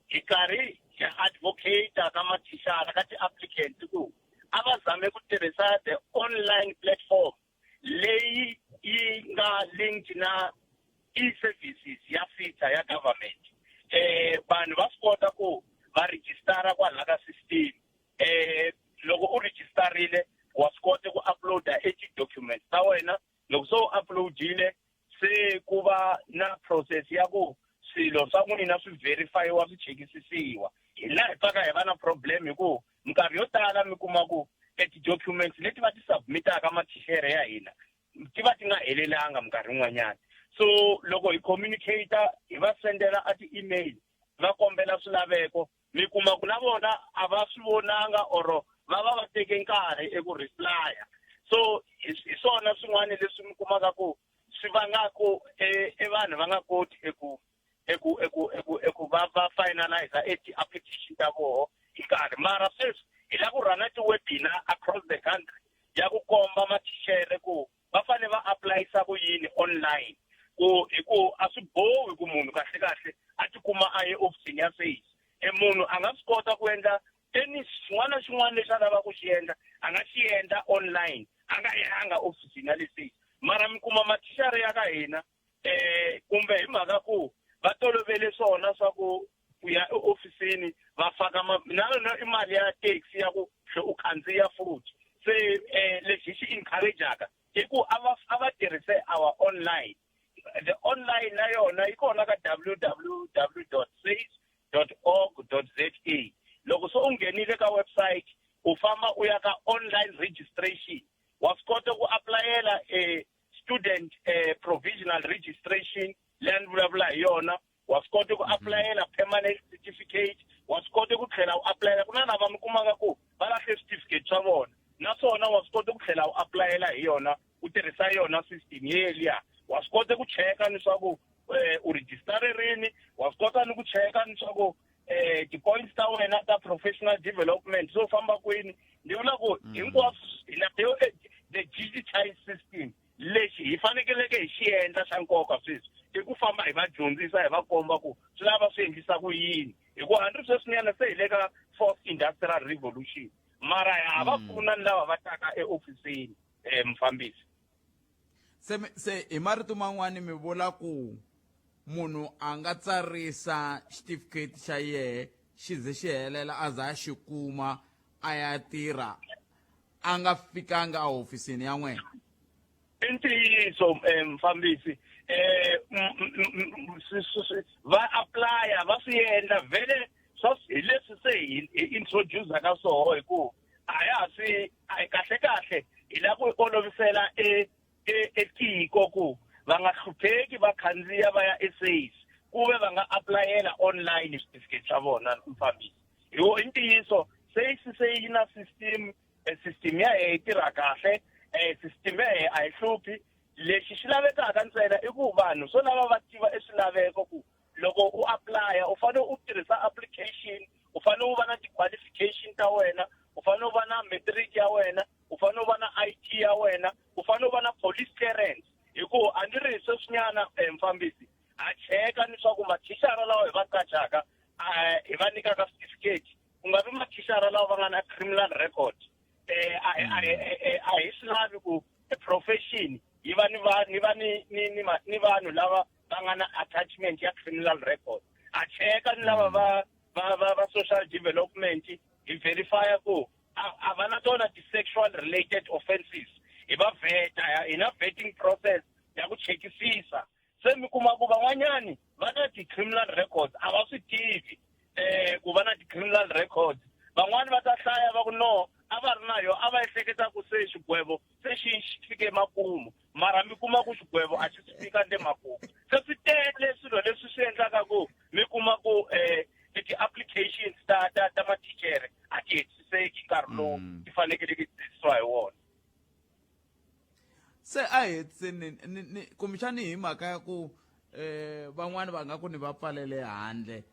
hi karhi hi advocate ka mathicara ka ti-applicants ku a va zame ku tirhisa the online platform leyi yi nga linked na e-services ya SETA ya government eh vanhu va swi kota ku va registara kwalaha ka system eh loko u registarile wa swi kota ku uploada e ti-documents ta wena loko se u uploadile se ku va na process ya ku swilo swa n'wina swi verifyiwa swi chekisisiwa hi laha hi pfaka hi va na problem hi ku minkarhi yo tala mi kuma ku e ti-documents leti va ti submitaka mathixere ya hina ti va ti nga helelanga minkarhi yin'wanyana so loko hi communicate hi va sendela a ti-email va kombela swilaveko mi kuma ku na vona a va swi vonanga or va va va teke nkarhi eku replya so hi swona swin'wana leswi mi kumaka ku swi vangaku e, e vanhu va nga koti eku eku eku eku eku va va finalize e ti-application ta voho hi nkarhi mara sweswi hi lava ku rhana ti-webinar across the country ya ku komba mathixere ku va fanele va apulayisa ku yini online ku hi ku a swi bohi ku munhu kahle kahle a tikuma a ye ofisini ya SACE e munhu a nga swi kota ku endla any xin'wana na xin'wana lexi a lavaka ku xi endla a nga xi endla online a nga yanga ofisini ya le SACE mara mi kuma mathicara ya ka hina eh kumbe hi mhaka ku va tolovele swona swa ku ku ya eofisini va faka na yona i mali ya taxi ya ku hle u khandziya futhi se eh lexi hi xi encourage-aka i ku a va a va tirhise our online the online na yona yi kona ka www dot sace dot org dot za loko se u nghenile ka website u famba u ya ka online registration wa swi kota ku apulayela eh, student eh, provisional registration leyi a ni vulavula hi yona wa swi kota ku apulayela permanent certificate wa swi kota ku tlhela u apulayela ku na lava mi kumaka ku va lahle switifiketi swa vona naswona wa swi kota ku tlhela u apulayela hi yona u tirhisa yona system yeliya wa swi kota ku cheka leswaku eh, u rejistare rini wa swi kota ni ku cheka leswaku eh ti-points ta wena ta professional development so famba kwini ni vula ku hinkwaswo hi na yo eh, the digitized system lexi hi fanekeleke hi xi endla xa nkoka sweswi i ku famba hi va dyondzisa hi va komba ku swi lava swi endlisa ku yini hikuva hambi sweswinyana se hi le ka fourth industrial revolution mara ha va pfuna ni lava va taka eofisini um mufambisi. Se se hi marito man'wani mi vula ku munhu a nga tsarisa xitifiketi xa yehe xi ze xi helela a za a xi kuma a ya tirha a nga fikanga ehofisini ya n'wina i ntiyiso eh, mfambisi eh va applya va swi endla vhele swa hi leswi se hi introduce ka swoho hi ku a ya ha swi a hi kahle kahle hi lava ku olovisela e etiko ku va nga hlupheki va khandziya va ya eSACE ku ve va nga aplayela online switifiketi swa vona mfambisi hi wo i ntiyiso SACE se yi na system eh, system ya hehe yi tirha kahle eh, system ya hehe a yi hluphi lexi xi lavekaka ntsena i ku vanhu swo lava va tiva eswilaveko ku loko u applya u fanele u tirhisa application u fanele u va na ti-qualification ta wena u fanele u va na matric ya wena u fanele u va na IT ya wena u fanele u va na police clearance hi ku a ndzi ri sweswinyana eh, mfambisi ha cheka ni swa ku mathicara lawa hi va qachaka eh, hi va nyikaka certificate ku nga vi mathicara lawa va nga na criminal record eh, a hi a hi swi lavi ku profession yi va ni va ni va ni ni ni ni vanhu lava va nga na attachment ya criminal record ha cheka ni lava va va va va social development hi verifya ku a va na tona ti-sexual related offenses hi va vheta hi na vetting process ya ku chekisisa se mi kuma ku van'wanyani va na ti-criminal records a va swi tivi eh ku va na ti-criminal records van'wani va ta hlaya va ku no a va ri na yo a va ehleketa ku se xigwevo se xi fike makumu mara mi kuma ku xigwevo a xi swi fika le makumu se swi tele swilo leswi swi endlaka ku mi kuma ku um ti-applications ta ta ta mathichere a ti hetisiseki nkarhi lowu mm. ti fanekeleke ti hetisiwa hi wona se a hetiseni kumbexani hi mhaka ya ku um van'wani va nga ku ni va pfalele handle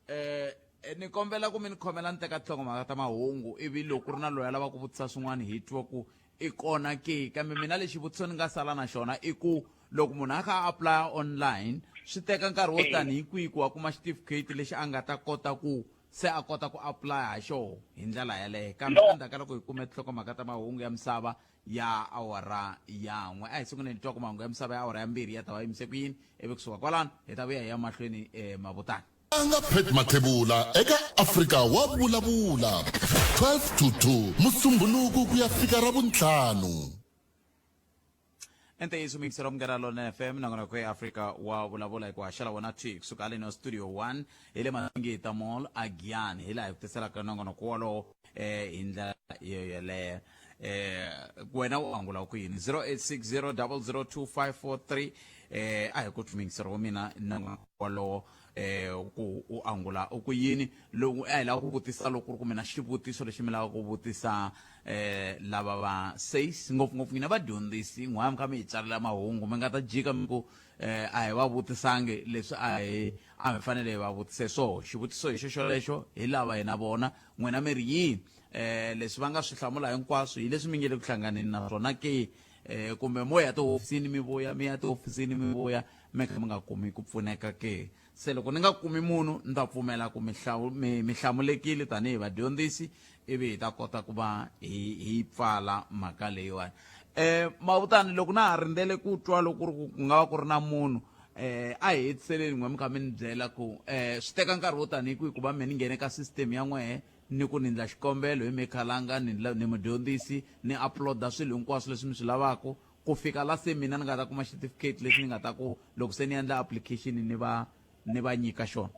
eh ni kombela ku mi ni khomela ni teka tinhlokomhaka ta mahungu ivi loko ku ri na loyi a lava ku vutisa swin'wana hi twa ku i kona ke kambe mina lexi vutiso ni nga sala na xona i ku loko munhu a kha a apply online swi teka nkarhi wo tanihi kwihi ku a kuma xitifiketi lexi a nga ta kota ku se a kota ku apply ha xoho hi ndlela yaleyo kambe endzhaku ka loko hi kume tinhlokomhaka ta mahungu ya misava ya awara ya n'we a hi sunguleni twa ku mahungu ya misava ya awara ya mbirhi ya ta va yimise ku yini ivi kusuka kwalano hi ta vuya hi ya mahlweni eh, mavutani Anga Pat Mathebula eka Afrika wa vulavula 12 to 2 Musumbhunuku ku ya fika Ravuntlhanu. Ntiyiso mixero munghana lona FM nakona ku Afrika wa vulavula hi ku haxela wona thwi kusuka haleni studio 1 hi le Masingita Mall a Giyani hi laha hi ku tiselaka nongonoko wolowo eh hi ndlela yo yoleyo eh wena u angula ku yini 0860002543 eh a hi ku mixero wa mina nongonoko wolowo eh ku u angula u ku yini loko a hi lava ku vutisa loko ku ri ku mina xivutiso lexi mi lavaka ku vutisa eh lava va says ngopfungopfu n'wina vadyondzisi n'wana mi kha mi hi tsalela mahungu mi nga ta jika mi ku eh a hi va vutisangi leswi a hi a mi fanele hi va vutise swoho xivutiso hi xo xolexo hi lava hina vona n'wina mi ri yini eh leswi va nga swi hlamula hinkwaswo hi leswi mi nge le ku hlanganeni na swona ke eh kumbe mo ya tihofisini mi vuya mi ya tihofisini mi vuya mi kha mi nga kumi ku pfuneka ke se loko ni nga kumi munhu ni ta pfumela ku mi mi mi hlamulekile tanihi vadyondzisi ivi hi ta kota ku va hi hi pfala mhaka leyiwani eh mavutani loko na ha rindzele ku twa loko ku ri ku nga va ku ri na munhu eh a hi hetiseleni n'we mi kha mi ni byela ku eh swi teka nkarhi wo tanihi kwihi ku va me ni nghene ka system ya n'wehe ni ku ni ndla xikombelo hi mekhalanga ni ni mudyondzisi ni uploada swilo hinkwaswo leswi mi swi lavaka ku fika la se mina ni nga ta kuma xitifiketi lexi ni nga ta ku loko se ni endla application ni va ni va nyika xona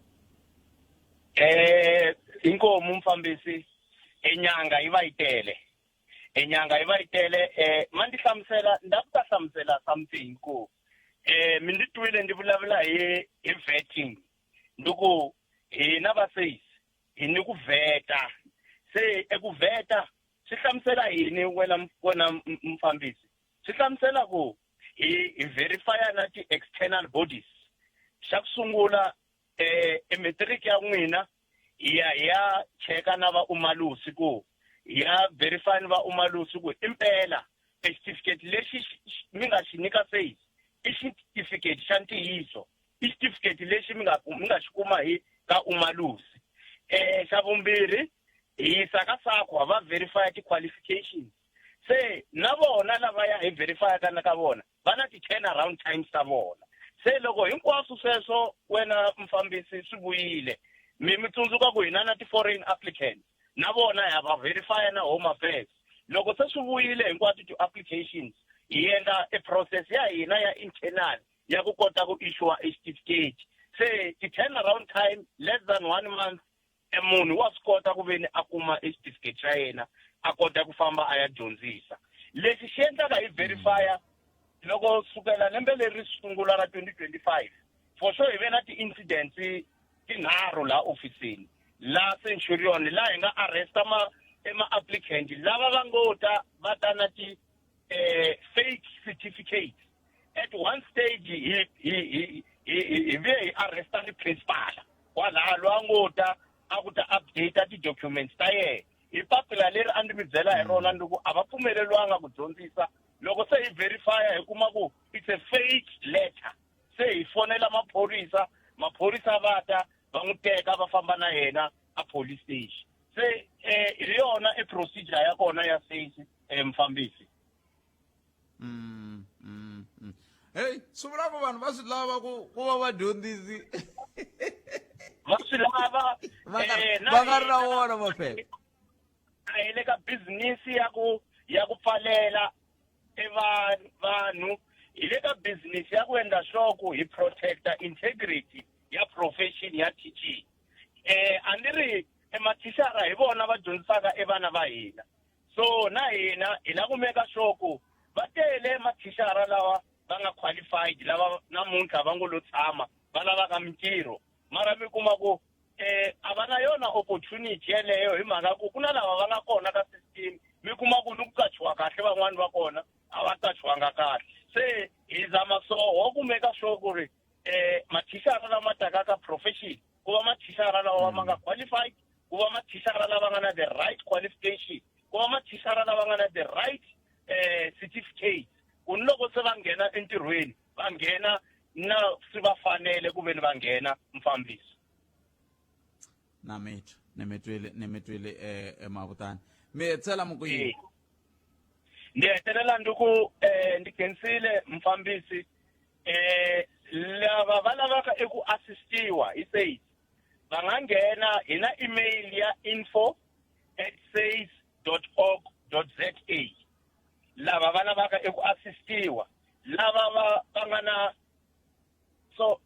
eh inkomu mfambisi enyanga yi va yi tele enyanga yi va yi tele eh ma ndzi hlamusela nda ku ta hlamusela something ku eh mi ndzi twile ndzi vulavula hi hi vetting ndi ku hina va says hi ni ku vheta se eku vheta swi hlamusela yini wena wena mfambisi swi hlamusela ku hi hi verifya na ti-external bodies xa ku sungula eh e matric ya n'wina hi ya hi ya cheka na va umalusi ku hi ya verify ni va umalusi ku impela e xitifiketi lexi mi nga xi nyika face i xitifiketi xa ntiyiso i xitifiketi lexi mi nga mi nga xi kuma hi ka umalusi eh xa vumbirhi hi yisa ka SAQA va verify ti-qualifications se na vona lavaya hi verifyaka na ka vona Va na ti-turnaround times ta vona. Se loko hinkwaswo sweswo wena mufambisi swi vuyile, mi mi tsundzuka ku hina na ti-foreign applicants na vona ha va verify na Home Affairs. Loko se swi vuyile hinkwato ti-applications, hi endla e process ya hina ya internal ya ku kota ku issue e certificate. Se ti-turnaround time less than one month, e munhu wa swi kota ku veni a kuma e certificate xa yena a kota ku famba a ya dyondzisa. Lexi xi endlaka hi verifya loko sukela lembe leri sungula ra 2025, for sure hi ve na ti-incidents tinharhu laha ofisini la Centurion, laha hi nga arresta ma ema-applicant lava va ngo ta va ta na ti fake certificates. At one stage hi hi hi hi hi vuye hi arresta ni principal kwalaha loyi a ngo ta a ku ta update ti-documents ta yena hi papila leri a ndzi mi byela hi rona, ni ku a va pfumeleriwanga ku dyondzisa. Loko se hi verifya hi kuma ku it's a fake letter, se hi fonela maphorisa, maphorisa va ta va n'wi teka va famba na yena a police station. Se hi yona e procedure ya kona ya SACE, mfambisi. Hey, swi vula ku vanhu va swi lava ku va vadyondzisi. Va swi lava. Va nga ri na wona maphepha. A hi le ka business ya ku pfalela e vanhu, hi le ka business ya ku endla sure ku hi protecta integrity ya profession ya teaching. A ni ri emathicara hi vona va dyondzisaka e vana va hina, so na hina hi la ku meka sure ku va tele mathicara lawa va nga qualified, lava namuntlha va ngo lo tshama va lavaka mintirho, mara mi kuma ku a va na yona opportunity yeleyo hi mhaka ku ku na lava va nga kona ka system, mi kuma ku ni ku qachiwa kahle, van'wani va kona a va qachiwanga kahle. Se hi zama soho ku meka sure ku ri mathicara lama taka ka profession ku va mathicara lawa ma nga qualified, ku va mathicara lava nga na the right qualification, ku va mathicara lava nga na the right certificate, ku ni loko se va nghena entirhweni va nghena na swi va fanele ku veni va nghena, mfambisi. Na mitwa ni mi twile, ni mi twile. Mavutani mi hetisela mi ku yini? Ndzi hetelela ndi ku ndzi khensile mfambisi. Lava va lavaka eku assistiwa hi SACE va nga nghena hi na email ya info@sace.org.za. Lava va lavaka eku assistiwa, lava va nga na so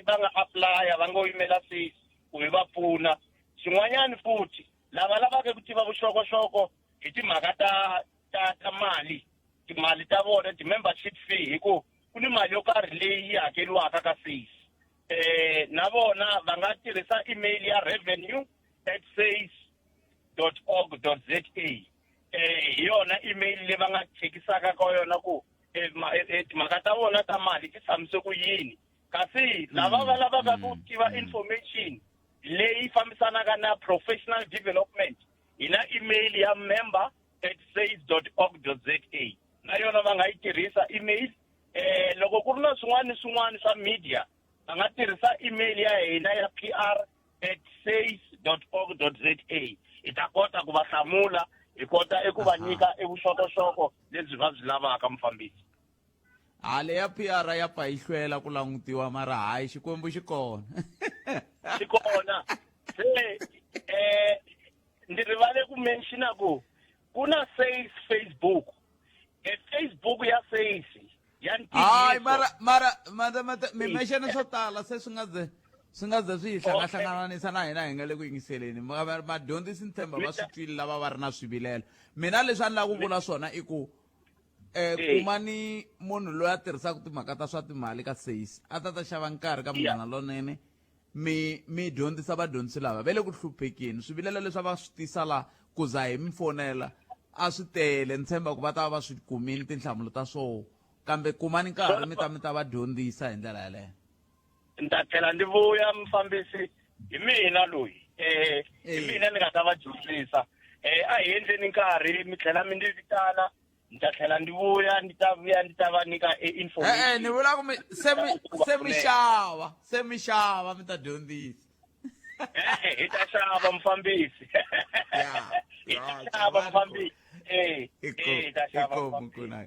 va nga applya, va ngo yimela SACE ku hi va pfuna. Xin'wanyani futhi, lava lavaka ku tiva vuxokoxoko hi timhaka ta mali, timali ta vona, ti-membership fee, hi ku ku ni mali yo karhi leyi yi hakeriwaka ka SACE, na vona va nga tirhisa email ya revenue@sace.org.za. Hi yona email leyi va nga chekisaka ka yona ku timhaka ta vona ta mali ti tshamise ku yini. Kasi lava va lavaka ku tiva information leyi fambisanaka na professional development, hi na email ya member@sace.org.za, na yona va nga yi tirhisa email. Loko ku ri na swin'wana ni swin'wana swa media, va nga tirhisa email ya hina ya pr@sace.org.za. Hi ta kota ku va hlamula, hi kota eku va nyika evuxokoxoko lebyi va byi lavaka, mufambisi. Hale ya PR ya pfa yi hlwela ku langutiwa, mara hayi, Xikwembu xi kona. Xi kona. Se ndzi rivale ku mentiona ku ku na SACE Facebook, e Facebook ya SACE ya. Hayi, mara mi mention swo tala, se swi nga ze swi hi hlangahlanganisa na hina hi nga le ku yingiseleni. Vadyondzisi ni tshemba va swi twile lava va ri na swivilelo. Mina leswi a ni lava ku vula swona i ku kumani munhu loyi a tirhisaka timhaka ta swa timali ka SACE, a ta ta xava nkarhi ka Munghana Lonene, mi dyondzisa vadyondzisi lava va le ku hluphekeni. Swivilelo leswi a va swi tisa la ku za hi mi fonela a swi tele, ni tshemba ku va ta va va swi kumini tinhlamulo ta swoho, kambe kumani nkarhi mi ta va dyondzisa hi ndlela yaleyo. Ni ta tlhela ndzi vuya, mufambisi. Hi mina loyi, hi mina ni nga ta va dyondzisa. A hi endleni nkarhi, mi tlhela mi ndzi vitana, ni ta tlhela ndzi vuya, ndzi ta vuya ndzi ta va nyika e information. Ni vula ku mi se mi xava mi ta dyondzisa. Hi ta xava, mufambisi, hi ta xava, mufambisi. Eh, eh, ta xava Inkomu nkuna.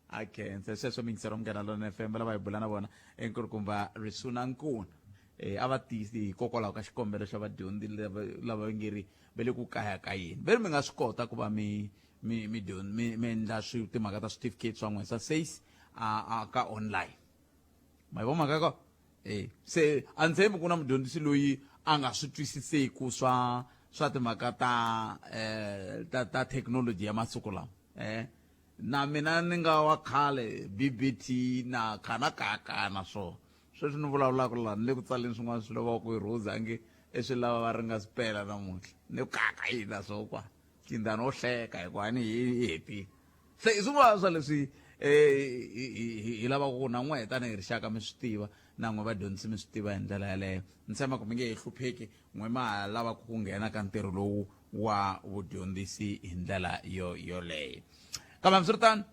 A khensa sweswo mingisero Munghana Lonene FM lava hi bula na vona enkulukumba Risuna Nkuna. Eh a va tiyisi hikokwalaho ka xikombelo xa vadyondzi lava lava nge ri va le ku kayakayeni. Ve ri mi nga swi kota ku va mi mi mi mi mi endla swi timhaka ta switifiketi swa n'wina swa SACE a a ka online. Ma yi vona mhaka ya kona? E se a ni tshembi ku na mudyondzisi loyi a nga swi twisiseku swa swa timhaka ta eh ta ta thekinoloji ya masiku lawa eh na mina ni nga wa khale BBT na kha na kayakaya swona sweswi ni vulavulaka laha ni le ku tsaleni swin'wana swilo va ku hi Rose a nge i swi lava va ri nga sipela namuntlha ni ku kayakayina swo kwa cindani wo hleka hikuva ni hi hetile se i swin'wana swa leswi um hi lavaka ku na n'we tanihi rixaka mi swi tiva na n'we vadyondzisi mi swi tiva hi ndlela yaleyo ni tshemba ku mi nge he hlupheki n'we ma ha lavaka ku nghena ka ntirho lowu wa vudyondzisi hi ndlela yo yoleyo kambe hambiswiritano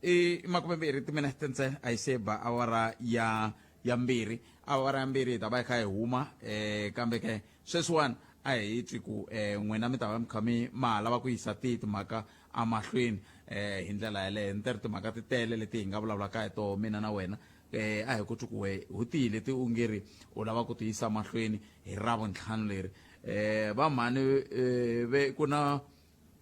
i 20 timinete ntsena a yi se ba awara ya ya mbirhi awara ya mbirhi hi ta va hi kha hi huma um kambe ke sweswiwani a hi twi ku um n'wina mi ta va mi kha mi ma ha lava ku yisa tihi timhaka emahlweni um hi ndlela yaleyo ni teri timhaka ti tele leti hi nga vulavulaka hi toho mina na wena um a hi ku twi ku we ho tihi leti u nge ri u lava ku ti yisa mahlweni hi ravuntlhanu leri um va mhani um ve ku na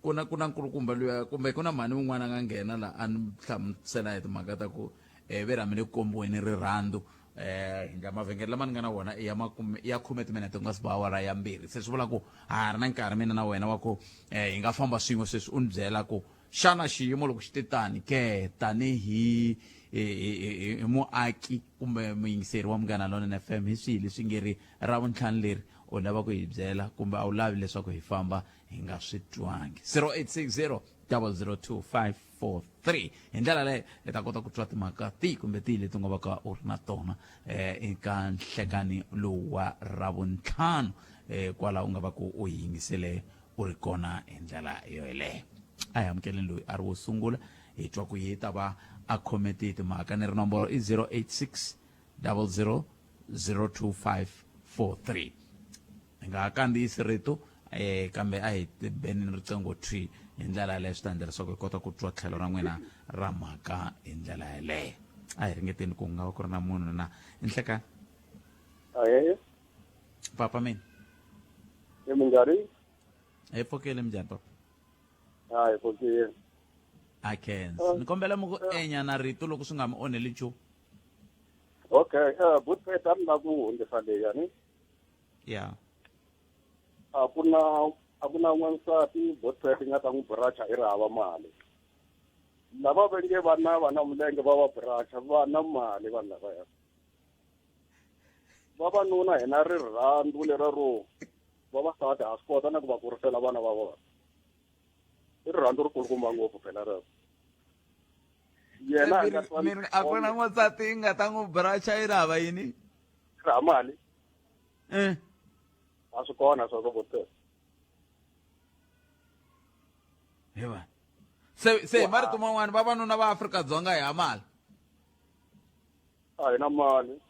ku na ku na nkulukumba luya kumbe ku na mhani un'wana a nga nghena la a ni hlamusela hi timhaka ta ku um ve rhami le ku kombiweni rirhandzu eh hi nga mavhengele lama ni nga na wona i ya makume ya khume timinete ku nga si ba awara ya mbirhi se swi vula ku ha ri na nkarhi mina na wena wa ku eh hi nga famba swin'we sweswi u ni byela ku xana xiyimo loko xi te tani ke tanihi hi muaki kumbe muyingiseri wa Munghana Lonene FM hi swihi leswi nge ri ravuntlhanu leri u lava ku hi byela kumbe a wu lavi leswaku hi famba hi nga swi twangi 0860 002543 hi ndlela leyo hi ta kota ku twa timhaka tihi kumbe tihi leti u nga va ka u ri na tona eh, eka nhlekani lowu wa ravuntlhanu eh, kwala u nga va ku u yingisele u ri kona hi ndlela yo yeleyo a hi amukeleni loyi a ri wo sungula hi twa ku yi ta va a khome tihi timhaka ni ri nomboro i 086 00 02543 hi nga ha kandziyisi rito eh kambe a hi beni riqingho thwi hi ndlela yaleyo swi ta endla leswaku hi kota ku twa tlhelo ra n'wina ra mhaka hi ndlela yaleyo a hi ringeteni ku nga va ku ri na munhu na nhlekani Ahee, papa mina i minjhani? Hi pfukile minjhani papa? Ha, hi pfukile. A khensa ni kombela mi ku enya na rito loko swi nga mi onheli nchumu. Okay, Butpet a ni lava ku hundzisa leyi yani. Ya. A ku na a ku na n'wansati Butpet nga ta n'wi buracha i ri hava mali. Lava va nge va na va na milenge va va buracha va na mali vanhu lavaya. Vavanuna hi na rirhandzu lera ro vavasati ha swi kota na ku va kurisela vana va vona. I rirhandzu ri kulukumba ngopfu phela rero. Yena a nga twani Mi ri a ku na n'wansati yi nga ta n'wi buracha yi ri hava yini? Ri hava mali. Eh. A swi kona sweswo Butpet. He va. Se se hi marito man'wani vavanuna va Afrika-Dzonga hi ha mali. A hi na mali.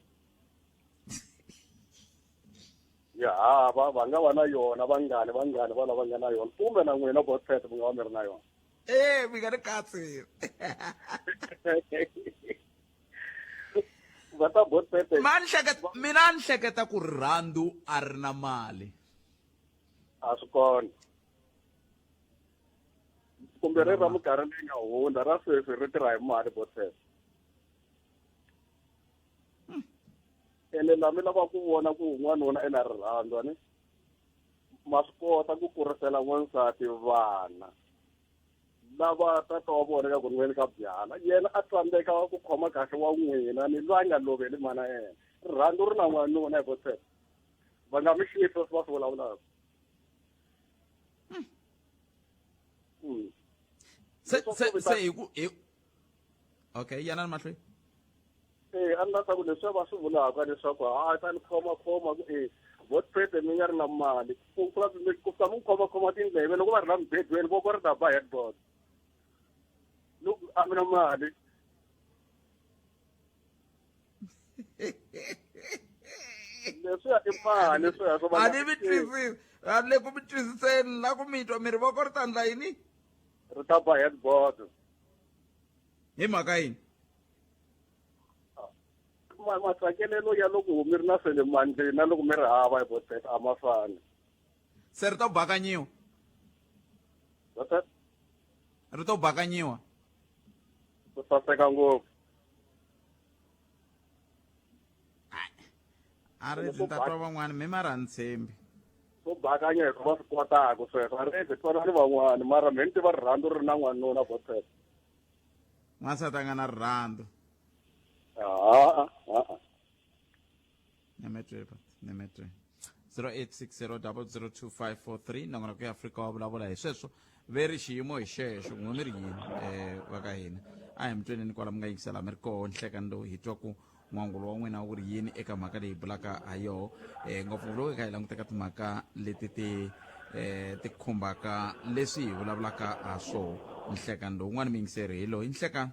Ya hava va nga va na yona vangani vangani va lava nga na yona kumbe na n'wina Botpet mi nga va mi ri na yona. Eh mi nga ri katsi. Va ta Botpet. Ma ni hleketa mina ni hleketa ku rirhandzu a ri na mali. A swi kona. Kumbe ri ra minkarhi leyi nga hundza ra sweswi ri tirha hi mali Botpet. Ene la mi lava ku vona ku n'wanuna i na rirhandzu a ni ma swi kota ku kurisela n'wansati vana lava tata wa vona ka ku nweni ka byala yena a tsandzeka ku khoma kahle wa n'wina ni loyi a nga loveli mana yena rirhandzu ri na n'wanuna hi votshela va nga mi xisi leswi va swi vulavulaka. Se se se hi ku hi okay yanani mahlweni. Eh a ni la ta ku leswi va swi vulaka leswaku ha ta ni khoma khoma ku eh Botpet mi nga ri na mali ku ku ku fika mi khoma khoma tindleve loko va ri la mubedweni voko ri ta ba headboard loko a mi na mali leswiya i mali sweswo a ni mi twisisi a ni le ku mi twisiseni la ku mi twa mi ri voko ri ta ndla yini? Ri ta ba headboard. Hi mhaka yini? Matsakelelo ya loko mi ri na sele mandleni na loko mi ri hava hi botset a ma fani. Se ri to bakanyiwa. Botset? Ri to bakanyiwa. Ku saseka ngopfu. A ri ndzi ta twa van'wana mi mara ni tshembi. Swo bakanya hi va swi kotaka sweswo a ri twana ni van'wana mara me ni tiva rirhandzu ri na n'wanuna botset. N'wansati a nga na rirhandzu. Ha ha. Nemetwe nemetwe. 0860002543 nongonoko ya Afrika wa vulavula hi sweswo ve ri xiyimo hi xexo n'we mi ri yini um va ka hina a hi mi tweneni kwala mi nga yingisela mi ri koho nhlekani lowu hi twa ku n'wangulo wa n'wina wu ri yini eka mhaka leyi bulaka ha yoho um ngopfungopfu loko hi kha hi languteka timhaka leti ti um ti khumbaka leswi hi vulavulaka ha swoho nhlekani lowu un'wana muyingiseri hi loyi nhlekani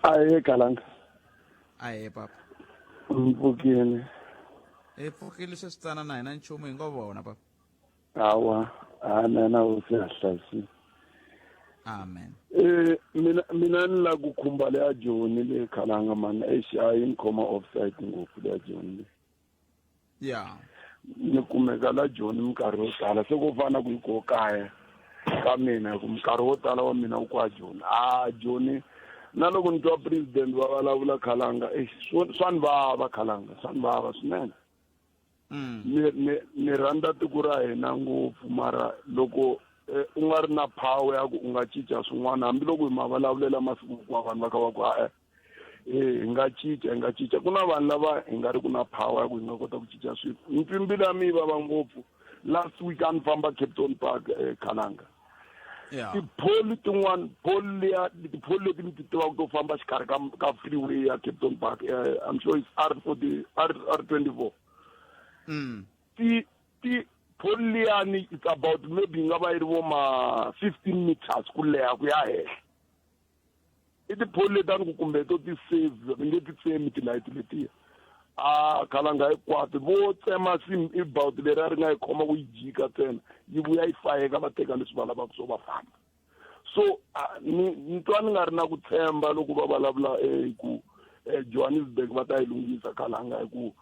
Ahee Kalanga. Ahee papa. Mpfukile. Hi pfukile sweswi tsana na hina nchumu hi ngo vona papa. Hawa, ha na hosi ha hlayisile. Amen. Eh mina mina ni la ku khumba le ya Joni le Khalanga man eish a yi ni khoma offside ngopfu le ya Joni le. Yeah. Ni kumeka la Joni minkarhi yo tala se ko fana ku yi ko kaya ka mina hi ku minkarhi wo tala wa mina wu kwa Joni. Ah Joni na loko ni twa president va vulavula Khalanga eish swa ni vava Khalanga swa ni vava swinene. Ni ni ni rhandza tiko ra hina ngopfu mara loko eh, u nga ri na power ya ku u nga cinca swin'wana hambiloko hi ma vulavulela masiku hinkwawo vanhu va kha va ku e eh hi nga cinca hi nga cinca ku na vanhu lava hi nga ri ku na power ya ku hi nga kota ku cinca swilo ni twi mbilu ya mi yi vava ngopfu last week a ni famba Cape Park eh, Khalanga tipholi tin'wana pholi liya tipholi leti ni ti tivaka to famba xikarhi ka ka freeway ya Cape Park eh, I'm sure it's R40 R R24 ti ti pholi liyani it's about maybe yi nga va yi ri vo ma 15 meters ku leha ku ya henhla i tipholi leti a ni ku kumbe to ti save mi nge ti tsemi tilayiti letiya a khalanga hinkwato vo tsema sim i bawuti leri a ri nga yi khoma ku yi jika ntsena yi vuya yi fayeka va teka leswi va lavaka swo va famba so ni ni twa ni nga ri na ku tshemba loko va vulavula hi ku Johannesburg va ta yi lunghisa khalanga hi ku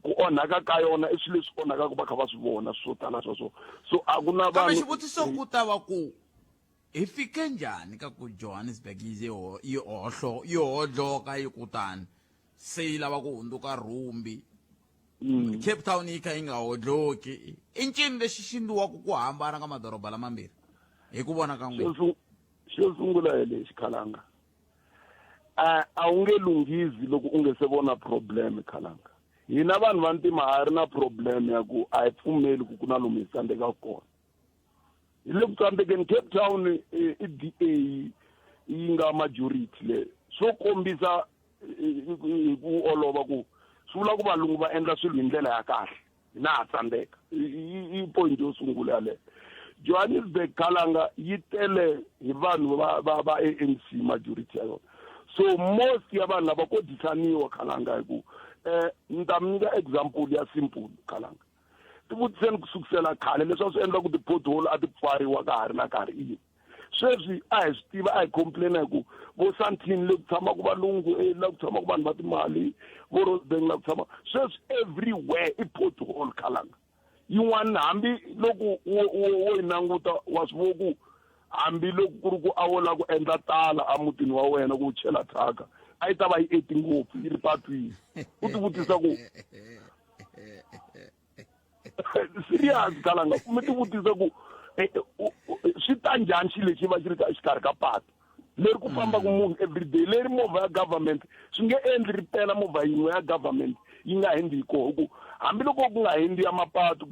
ku onhaka ka yona i swilo leswi onhakaka va kha va swi vona swo tala sweswo so a ku na kambe vanhu xivutiso ku ta va ku Hi fike njhani ka ku Johannesburg yi ze yi hohlo yi hodloka yi kutani se yi lava ku hundzuka rhumbi mm. Cape Town yi kha yi nga hodloki i ncini lexi xi ndliwaka ku hambana ka madoroba lamambirhi hi ku vona ka n'wina xo sungula hi lexi khalanga a a wu nge lunghizi loko u nge se vona problem khalanga hina vanhu va ntima ha ri na problem ya ku a hi pfumeli ku ku na lomu hi tsandzekaka kona hi le ku tsandzekeni cape town i d a yi nga majority le swo kombisa hi ku olova ku swi vula ku valungu va endla swilo hi ndlela ya kahle hina ha tsandzeka i point yo sungula yaleyo johannesburg khalanga yi tele hi vanhu va va va ANC majority ya yona so most ya vanhu lava ko dyisaniwa khalanga hi ku um ni ta mi nyika example ya simple khalanga tivutiseni ku sukusela khale leswi a swi endla ku ti-pothole a ti pfariwa ka ha ri na nkarhi i yini sweswi a hi swi tiva a hi complaina hi ku vo santini le ku tshamaka valungu eh, la ku tshamaka vanhu va timali vo rosebank la ku tshama sweswi everywhere i pothole khalanga yin'wana hambi loko wo yi languta wa swi vo ku hambi loko ku ri ku a wo lava ku endla tala emutini wa wena ku chela thyaka a yi ta va yi eti ngopfu yi ri patwini u tivutisa ku serious kalanga mi tivutisa ku eh, eh, swi ta njhani xilo lexi va xi ri ka exikarhi ka patu leri ku fambaka mm. munhu everyday leri movha ya government swi nge endli ri pela movha yin'we ya government yi nga hundzi hi koho ku hambiloko ku nga hundzi ya mapatu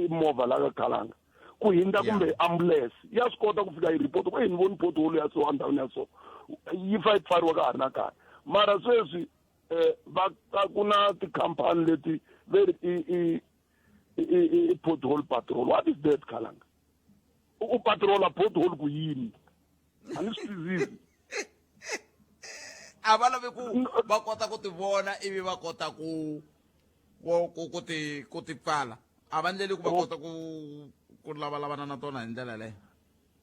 movha la ka khalanga ku hindza kumbe ambulance ya swi kota ku fika yi report ku ni voni pothole ya so endhawini ya so yi fa yi pfariwa ka ha ri na nkarhi mara sweswi eh va ku na tikhampani leti ve ri i i i i pothole patrol what is that khalanga u patrola pothole ku yini a ni swi twisisi a va lavi ku va kota ku ti vona ivi va kota ku ku ku ti ku ti pfala a va ndleli ku va kota ku ku lavalavana na tona hi ndlela leyo.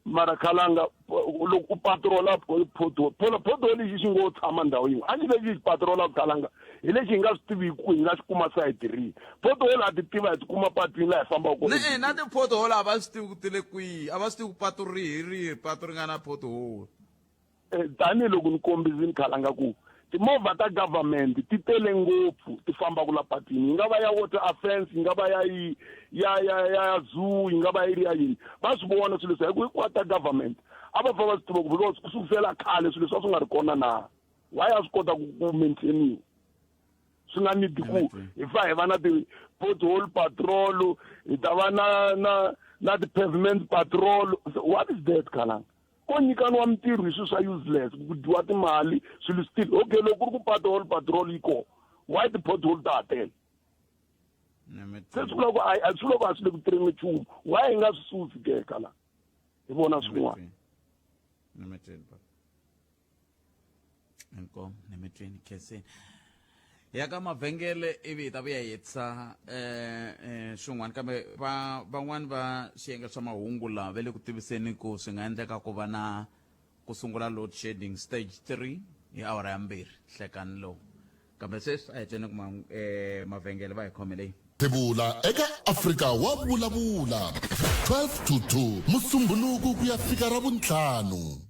Mara khalanga loko u patrola pothole, phela pothole lexi xi ngo tshama ndhawu yin'we, a xi lexi xi patrolaka khalanga hi lexi hi nga swi tiviki ku hi nga xi kuma sayiti rihi. Pothole ha ti tiva, hi ti kuma patwini laha hi fambaka kona. Ne na ti-pothole a va swi tivi ku ti le kwihi, a va swi tivi ku patu rihi rihi patu ri nga na pothole. Tanihi loko ni kombisini khalanga ku timovha ta government ti tele ngopfu ti fambaka la patwini, yi nga va ya water affairs, yi nga va ya yi ya ya ya ya zoo, yi nga va yi ri ya yini, va swi vona swilo leswi hi ku hinkwato ta government a va fa va swi tiva ku because ku sukusela khale swilo leswi a swi nga ri kona na why a swi kota ku maintainiwa swi nga need ku hi fa hi va na ti-pothole patrol, hi ta va na na na ti-pavement patrol. What is that khalanga? Ko nyikaniwa mintirho hi swilo swa useless, ku dyiwa timali, swilo still okay. Loko ku ri ku pothole patrol yi kona, why ti-pothole ta ha tele? Se swi vula ku a swi vula ku a swi le ku tirheni nchumu. Why hi nga swi susi ke khala hi vona swin'wana? Inkomu nemetweni khenseni ya ka mavhengele, ivi hi ta vuya hi hetisa swin'wana. Kambe va van'wani va swiyenge swa mahungu laha va le ku tiviseni ku swi nga endleka ku va na ku sungula load shedding stage 3 hi awara ya 2 hlekani lowu. Kambe sweswi a hi tweni ku mavhengele va hi khomele. Thebula eka Afrika wa Vulavula 12 to 2 Musumbhunuku ku ya fika Ravuntlhanu.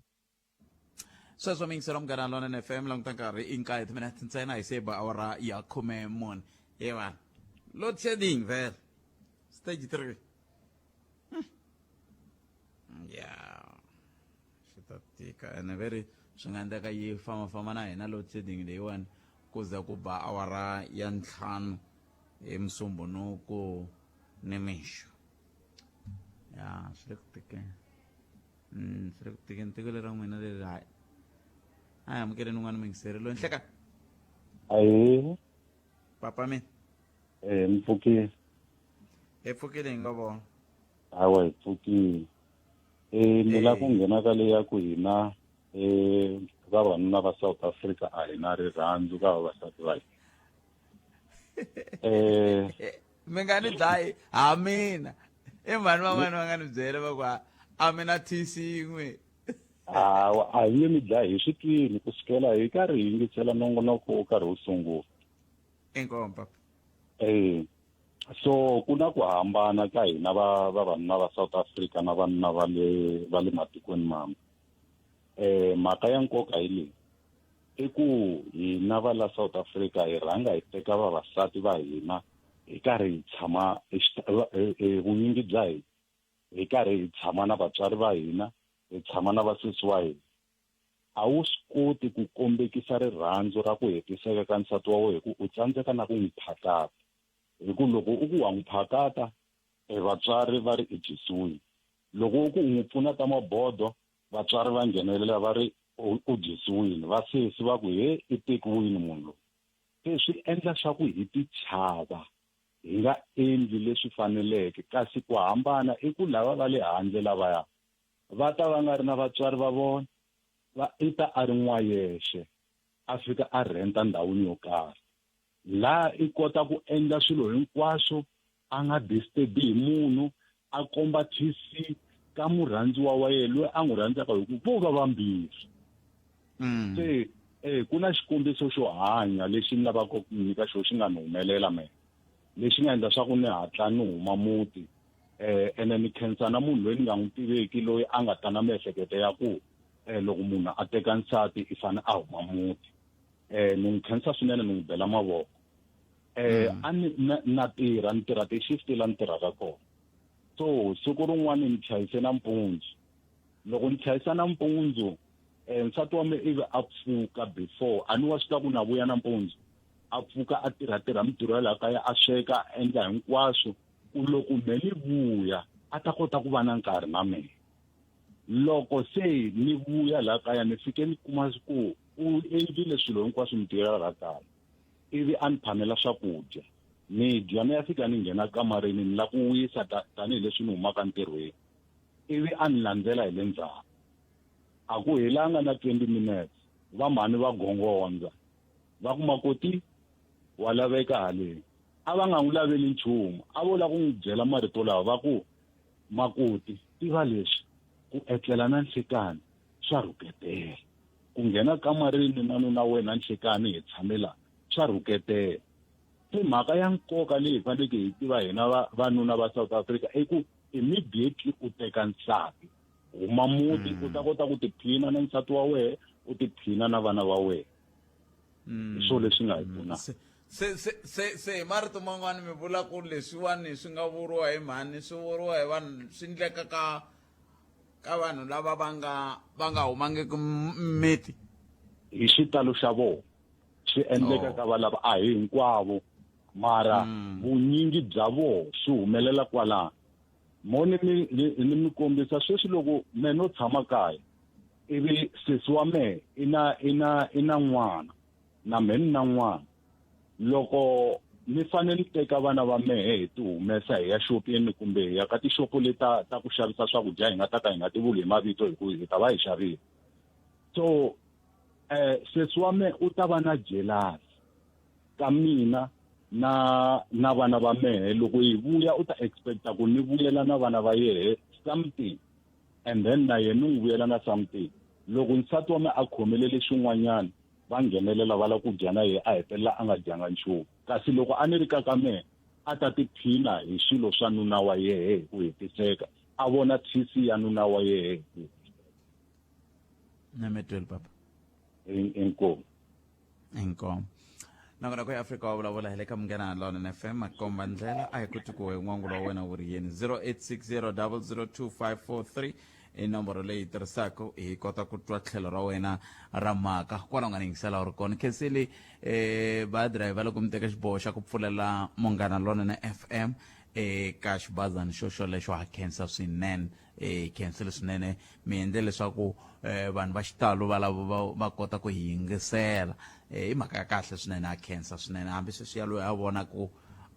Sweswo miyingiselo Munghana Lonene FM, languta nkarhi i nkaye timinete ntsena hi se ba awara ya 14. Ye vanhu, load shedding vhele stage 3 ya swi ta tika, ene veri swi nga endleka yi fambafamba na hina load shedding leyiwani ku za ku ba awara ya 5 hi Musumbunuku ni mixo. Ya swi le ku tikeni. Swi le ku tikeni tiko leri ra n'wina leri. Hayi, a hi amukeleni un'wana muyingiseri loyi. Nhleka. Ahee. Papa mina. Mi pfukile? Hi pfukile, hi nga vona. Hawa, hi pfukile. Ni la ku nghena ka leyi ya ku hina vavanuna va South Africa a hi na rirhandzu ka vavasati va hina. Mi nga ni dlayi ha mina, i mhani van'wani va nga ni byela va ku a mi na TC yin'we. Hawa, a hi nge mi dlayi, hi swi twini ku sukela hi karhi hi yingisela nongonoko wu karhi wu sungula. Inkomu papa. So ku na ku hambana ka hina va vavanuna va South Africa na vanuna va le matikweni mambe. Mhaka ya nkoka hi leyi, i ku hina va la South Africa hi rhanga hi teka vavasati va hina hi karhi hi tshama vunyingi bya hina hi karhi hi tshama na vatswari va hina, hi tshama na vasesi wa hina. A wu swi koti ku kombekisa rirhandzu ra ku hetiseka ka nsati wa wena hi ku u tsandzeka na ku n'wi phakata, hi ku loko u ku wa n'wi phakata, vatswari va ri i dyisiwile. Loko u ku u n'wi pfuna ta mabodo, vatswari va nghenelela va ri u dyisiwile, vasesi va ku he i tekiwile munhu loyi. Se swi endla swa ku hi tichava, hi nga endli leswi faneleke. Kasi ku hambana i ku lava va le handle lavaya va ta va nga ri na vatswari va vona, va i ta a ri n'wayexe, a fika a rhenta ndhawini yo karhi laha i kota ku endla swilo hinkwaswo, a nga disturbi hi munhu, a komba TC ka murhandziwa wa yena loyi a n'wi rhandzaka, hi ku vo va vambirhi. Se ku na xikombiso xo hanya lexi ni lavaka ku nyika xo xi nga ni humelela mina, lexi nga endla swa ku ni hatla ni huma muti. Ene ni khensa na munhu loyi ni nga n'wi tiveki, loyi a nga ta na miehleketo ya ku loko munhu a teka nsati i fane a huma muti. Ni n'wi khensa swinene, ni n'wi bela mavoko. A ni na tirha, ni tirha ti-shift la ni tirhaka kona. So siku rin'wana ni chayise nampundzu. Loko ni chayisa nampundzu, nsati wa mina ivi a pfuka before, a ni wa swi tiva ku na vuya nampundzu, a pfuka a tirha tirha mintirho ya laha kaya, a sweka, a endla hinkwaswo ku loko me ni vuya a ta kota ku va na nkarhi na mina. Loko se ni vuya laha kaya, ni fike ni kuma ku u endlile swilo hinkwaswo mintirho ya laha kaya, ivi a ni phamela swakudya, ni dya, ni ya fika ni nghena kamareni ni la ku wisa tanihileswi ni humaka ntirhweni, ivi a ni landzela hi le ndzhaku. A ku helanga na 20 minutes, va mhani va gongondza, va ku makoti wa laveka haleni. A va nga n'wi laveli nchumu, a vo la ku n'wi byela marito lawa, va ku makoti tiva leswi ku Ku etlela na nhlikani swa rhuketela. Ku nghena kamareni na nuna wena nhlikani hi tshame la swa rhuketela. Se mhaka ya nkoka leyi hi faneleke hi tiva hina va vanuna va South Africa i ku immediately u teka nsati huma muti u ta kota ku tiphina na nsati wa wehe u tiphina na vana va wehe. Hi swo leswi nga hi pfunaka. Se se se se hi marito man'wani mi vula ku leswiwani swi nga vuriwa hi mhani swi vuriwa hi vanhu swi ndleka ka ka vanhu lava va nga va nga humangiki miti hi xitalo xa vona swi endleka oh. ka valava a hi hinkwavo mara mm. vunyingi bya vona swi humelela kwalano mo ni mi ni mi kombisa sweswi loko me no tshama kaya ivi sesi wa mehe i na i na i na n'wana na mehe ni na n'wana loko ni fanele ni teka vana va mehe hi ti humesa hi ya xopeni kumbe hi ya ka tixopo leti ta ta ku xavisa swakudya hi nga ta ka hi nga ti vuli hi mavito hi ku hi ta va hi xavile so eh sesi wa mehe u ta va na jealous ka mina na na vana va mehe loko hi vuya u ta expecta ku ni vuyela na vana va yehe something and then na yena ni n'wi vuyela na something loko nsati wa me a khomelele xin'wanyana va nghenelela va lava ku dya na yena a hetelela a nga dyanga nchumu kasi loko a ni ri ka ka mehe a ta tiphina hi swilo swa nuna wa yehe hi ku hetiseka a vona thisi ya nuna wa yehe hi ku nametweli papa inkomu inkomu nakona ku afrika wa vulavula hi le ka munghana lonene fm makomba ndlela a hi koti ku n'wangulo wa wena wu ri yini 0860 002543 i nomboro leyi tirhisaka hi kota ku twa tlhelo ra wena ra mhaka kwala u nga ni yingisela u ri kona khensili um va driver loko mi teka xiboho xa ku pfulela munghana lonene fm eka xibazana xo xolexo ha khensa swinene eh khensile swinene mi endle leswaku eh, vanhu va xitalo va lava va, va kota ku hi yingisela eh, i mhaka ya kahle swinene a khensa swinene hambi sweswi ya loyi a vona ku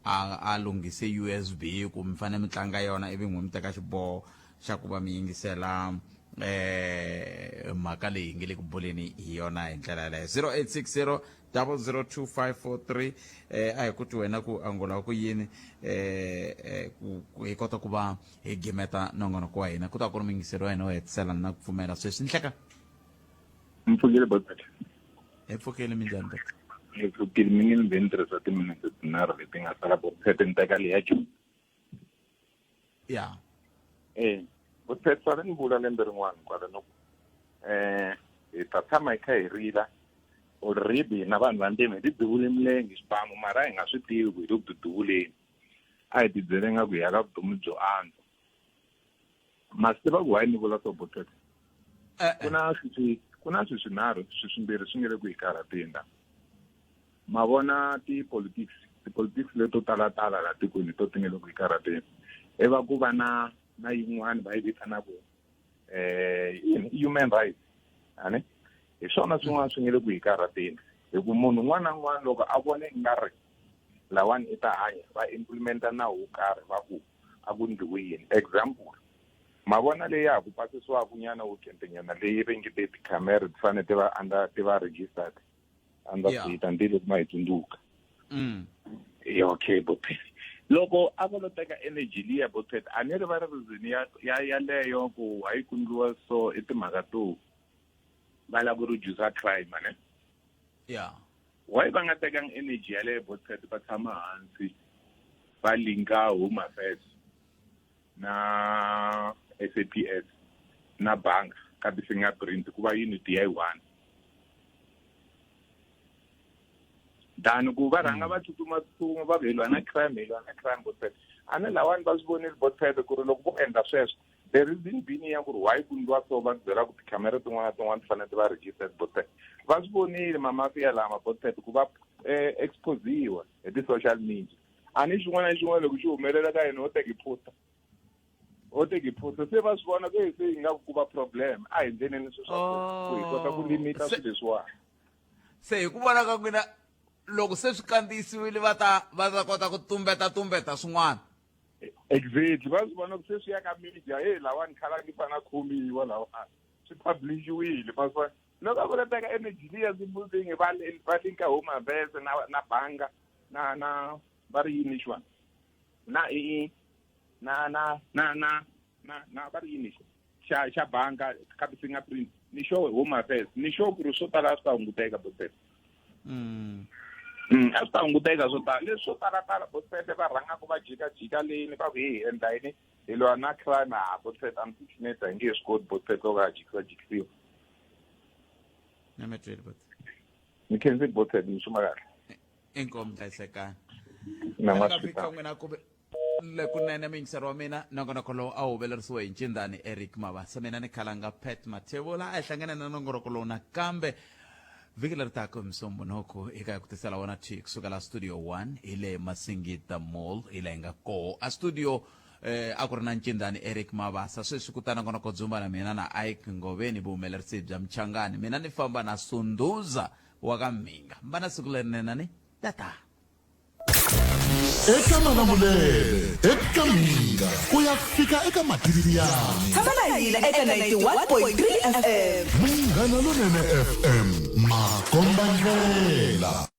a, a lunghise USB ku mi fanele mi tlanga yona ivi n'wi mi teka xiboho xa ku va mi yingisela eh mhaka leyi nge le ku buleni hi yona hi ndlela yaleyo 0860 002543 eh a hi ku twi wena ku angula ku yini eh, eh ku hi kota ku va hi gimeta nongonoko wa hina ku ta ku ri muyingiseri wa hina wo hetisela na ku pfumela sweswi nhleka mi pfukile botpet hi pfukile minjhani bot hi pfukile mi nge ni ve ni tirhisa timinete tinharhu leti nga sala botpet ni teka leya joni ya e botpet sale ni vula lembe rin'wana kwala no ku um hi ta tshama hi kha hi rila already na vanhu va ntima hi ti duvule milenge xibamu mara a hi nga swi tivi ku hi le ku tiduvuleni a hi tibyele nga ku hi ya ka vutomi byo antswa ma swi tiva ku why ni vula so botete eh, ku na swi ku na swi swinharhu swi swimbirhi swi nge le ku hi karhateni la ma vona ti-politics ti-politics leto talatala la tikweni to ti nge le ku hi karhateni i va ku va na na yin'wana va yi vitanaku eh human rights ane hi swona swin'wana swi nge le ku hi karhateni hi ku munhu un'wana na un'wana loko a vone nga ri lawani i ta hanya va implementa nawu wo karhi va ku a ku ndliwe yini example ma vona leyi ya ha ku pasisiwaka nyana weekend nyana leyi va nge tikhamera ti fanele ti va under ti va registered under yeah. state until loko ma hi tsundzuka mm. yeah, okay botpet loko a va lo teka energy liya botpet a ni ri va ri reason ya ya yaleyo ku a yi kundliwa so i timhaka to va lava ku reduce crime ne yeah why va nga tekanga energy yaleyo botpet va tshama hansi va linka home affairs na SAPS na bank ka ti-fingerprint ku va unit ya yi one than ku va rhanga va tsutsuma tsutsuma va hi lwa na crime hi lwa na crime botpet a ni lawani va swi vonile botpet ku ri loko vo endla sweswo the reason being ya ku ri why ku ndliwa so va byela ku tikhamera tin'wana na tin'wana ti fanele ti va registered botpet va swi vonile mamafiya lama botpet ku va eh, exposiwa hi ti-social media a ni xin'wana na xin'wana loko xi humelela ka yena wo teka i poster wo teka i poster se va swi vona ku se yi nga ku va problem a hi ndleneni sweswo ku hi kota ku limita swilo leswiwani se hi ku vona ka n'wina loko se swi kandziyisiwile va ta va ta kota ku tumbeta tumbeta swin'wana exactly va swi vona ku se swi ya ka media hey lawani khala ni fana khomiwa lawani swi publishiwile va swi loko a ku teka energy liya simple thing va va linka home affairs na na banga na na va ri yini xi na i na na na na na na va ri yini xi xa xa banka kha ti-fingerprint ni sure home affairs ni sure ku ri swo tala a swi ta hunguteka botpete a swi ta hunguteka swo tala leswi swo talatala botpete va rhangaka va jikajika leni va ku hi endla yini hi lwa na crime ha botpete unfortunately a hi nge swi koti botpete loko a jikisa jikisiwa ni khensile botpete ni xuma kahle Inkomu hlayisekani. Na Nga n'wa fika n'wina ku le kunene muyingiseri wa mina nongonoko lowu a wu humelerisiwe hi ncindani Eric Mabasa mina ni khalanga Pat Mathebula a hi hlangane na nongonoko lowu nakambe vhiki leri taka hi musombunoko eka hi ku tisela wona thi kusuka la studio 1 hi le Masingita Mall hi la hi nga koho a studio eh, a ku ri na ncindani Eric Mabasa sweswi ku ta nongonoko dzumba na mina na Ike Ngoveni vuhumelerisi bya Mchangani mina ni famba na Sunduza wa ka Mhinga mbana siku lerinene ni tata eka malamulele eka mhinga ku ya fika eka matiriyani Tshama na hina eka 91.3 FM. Munghana Lonene FM makomba ndlela.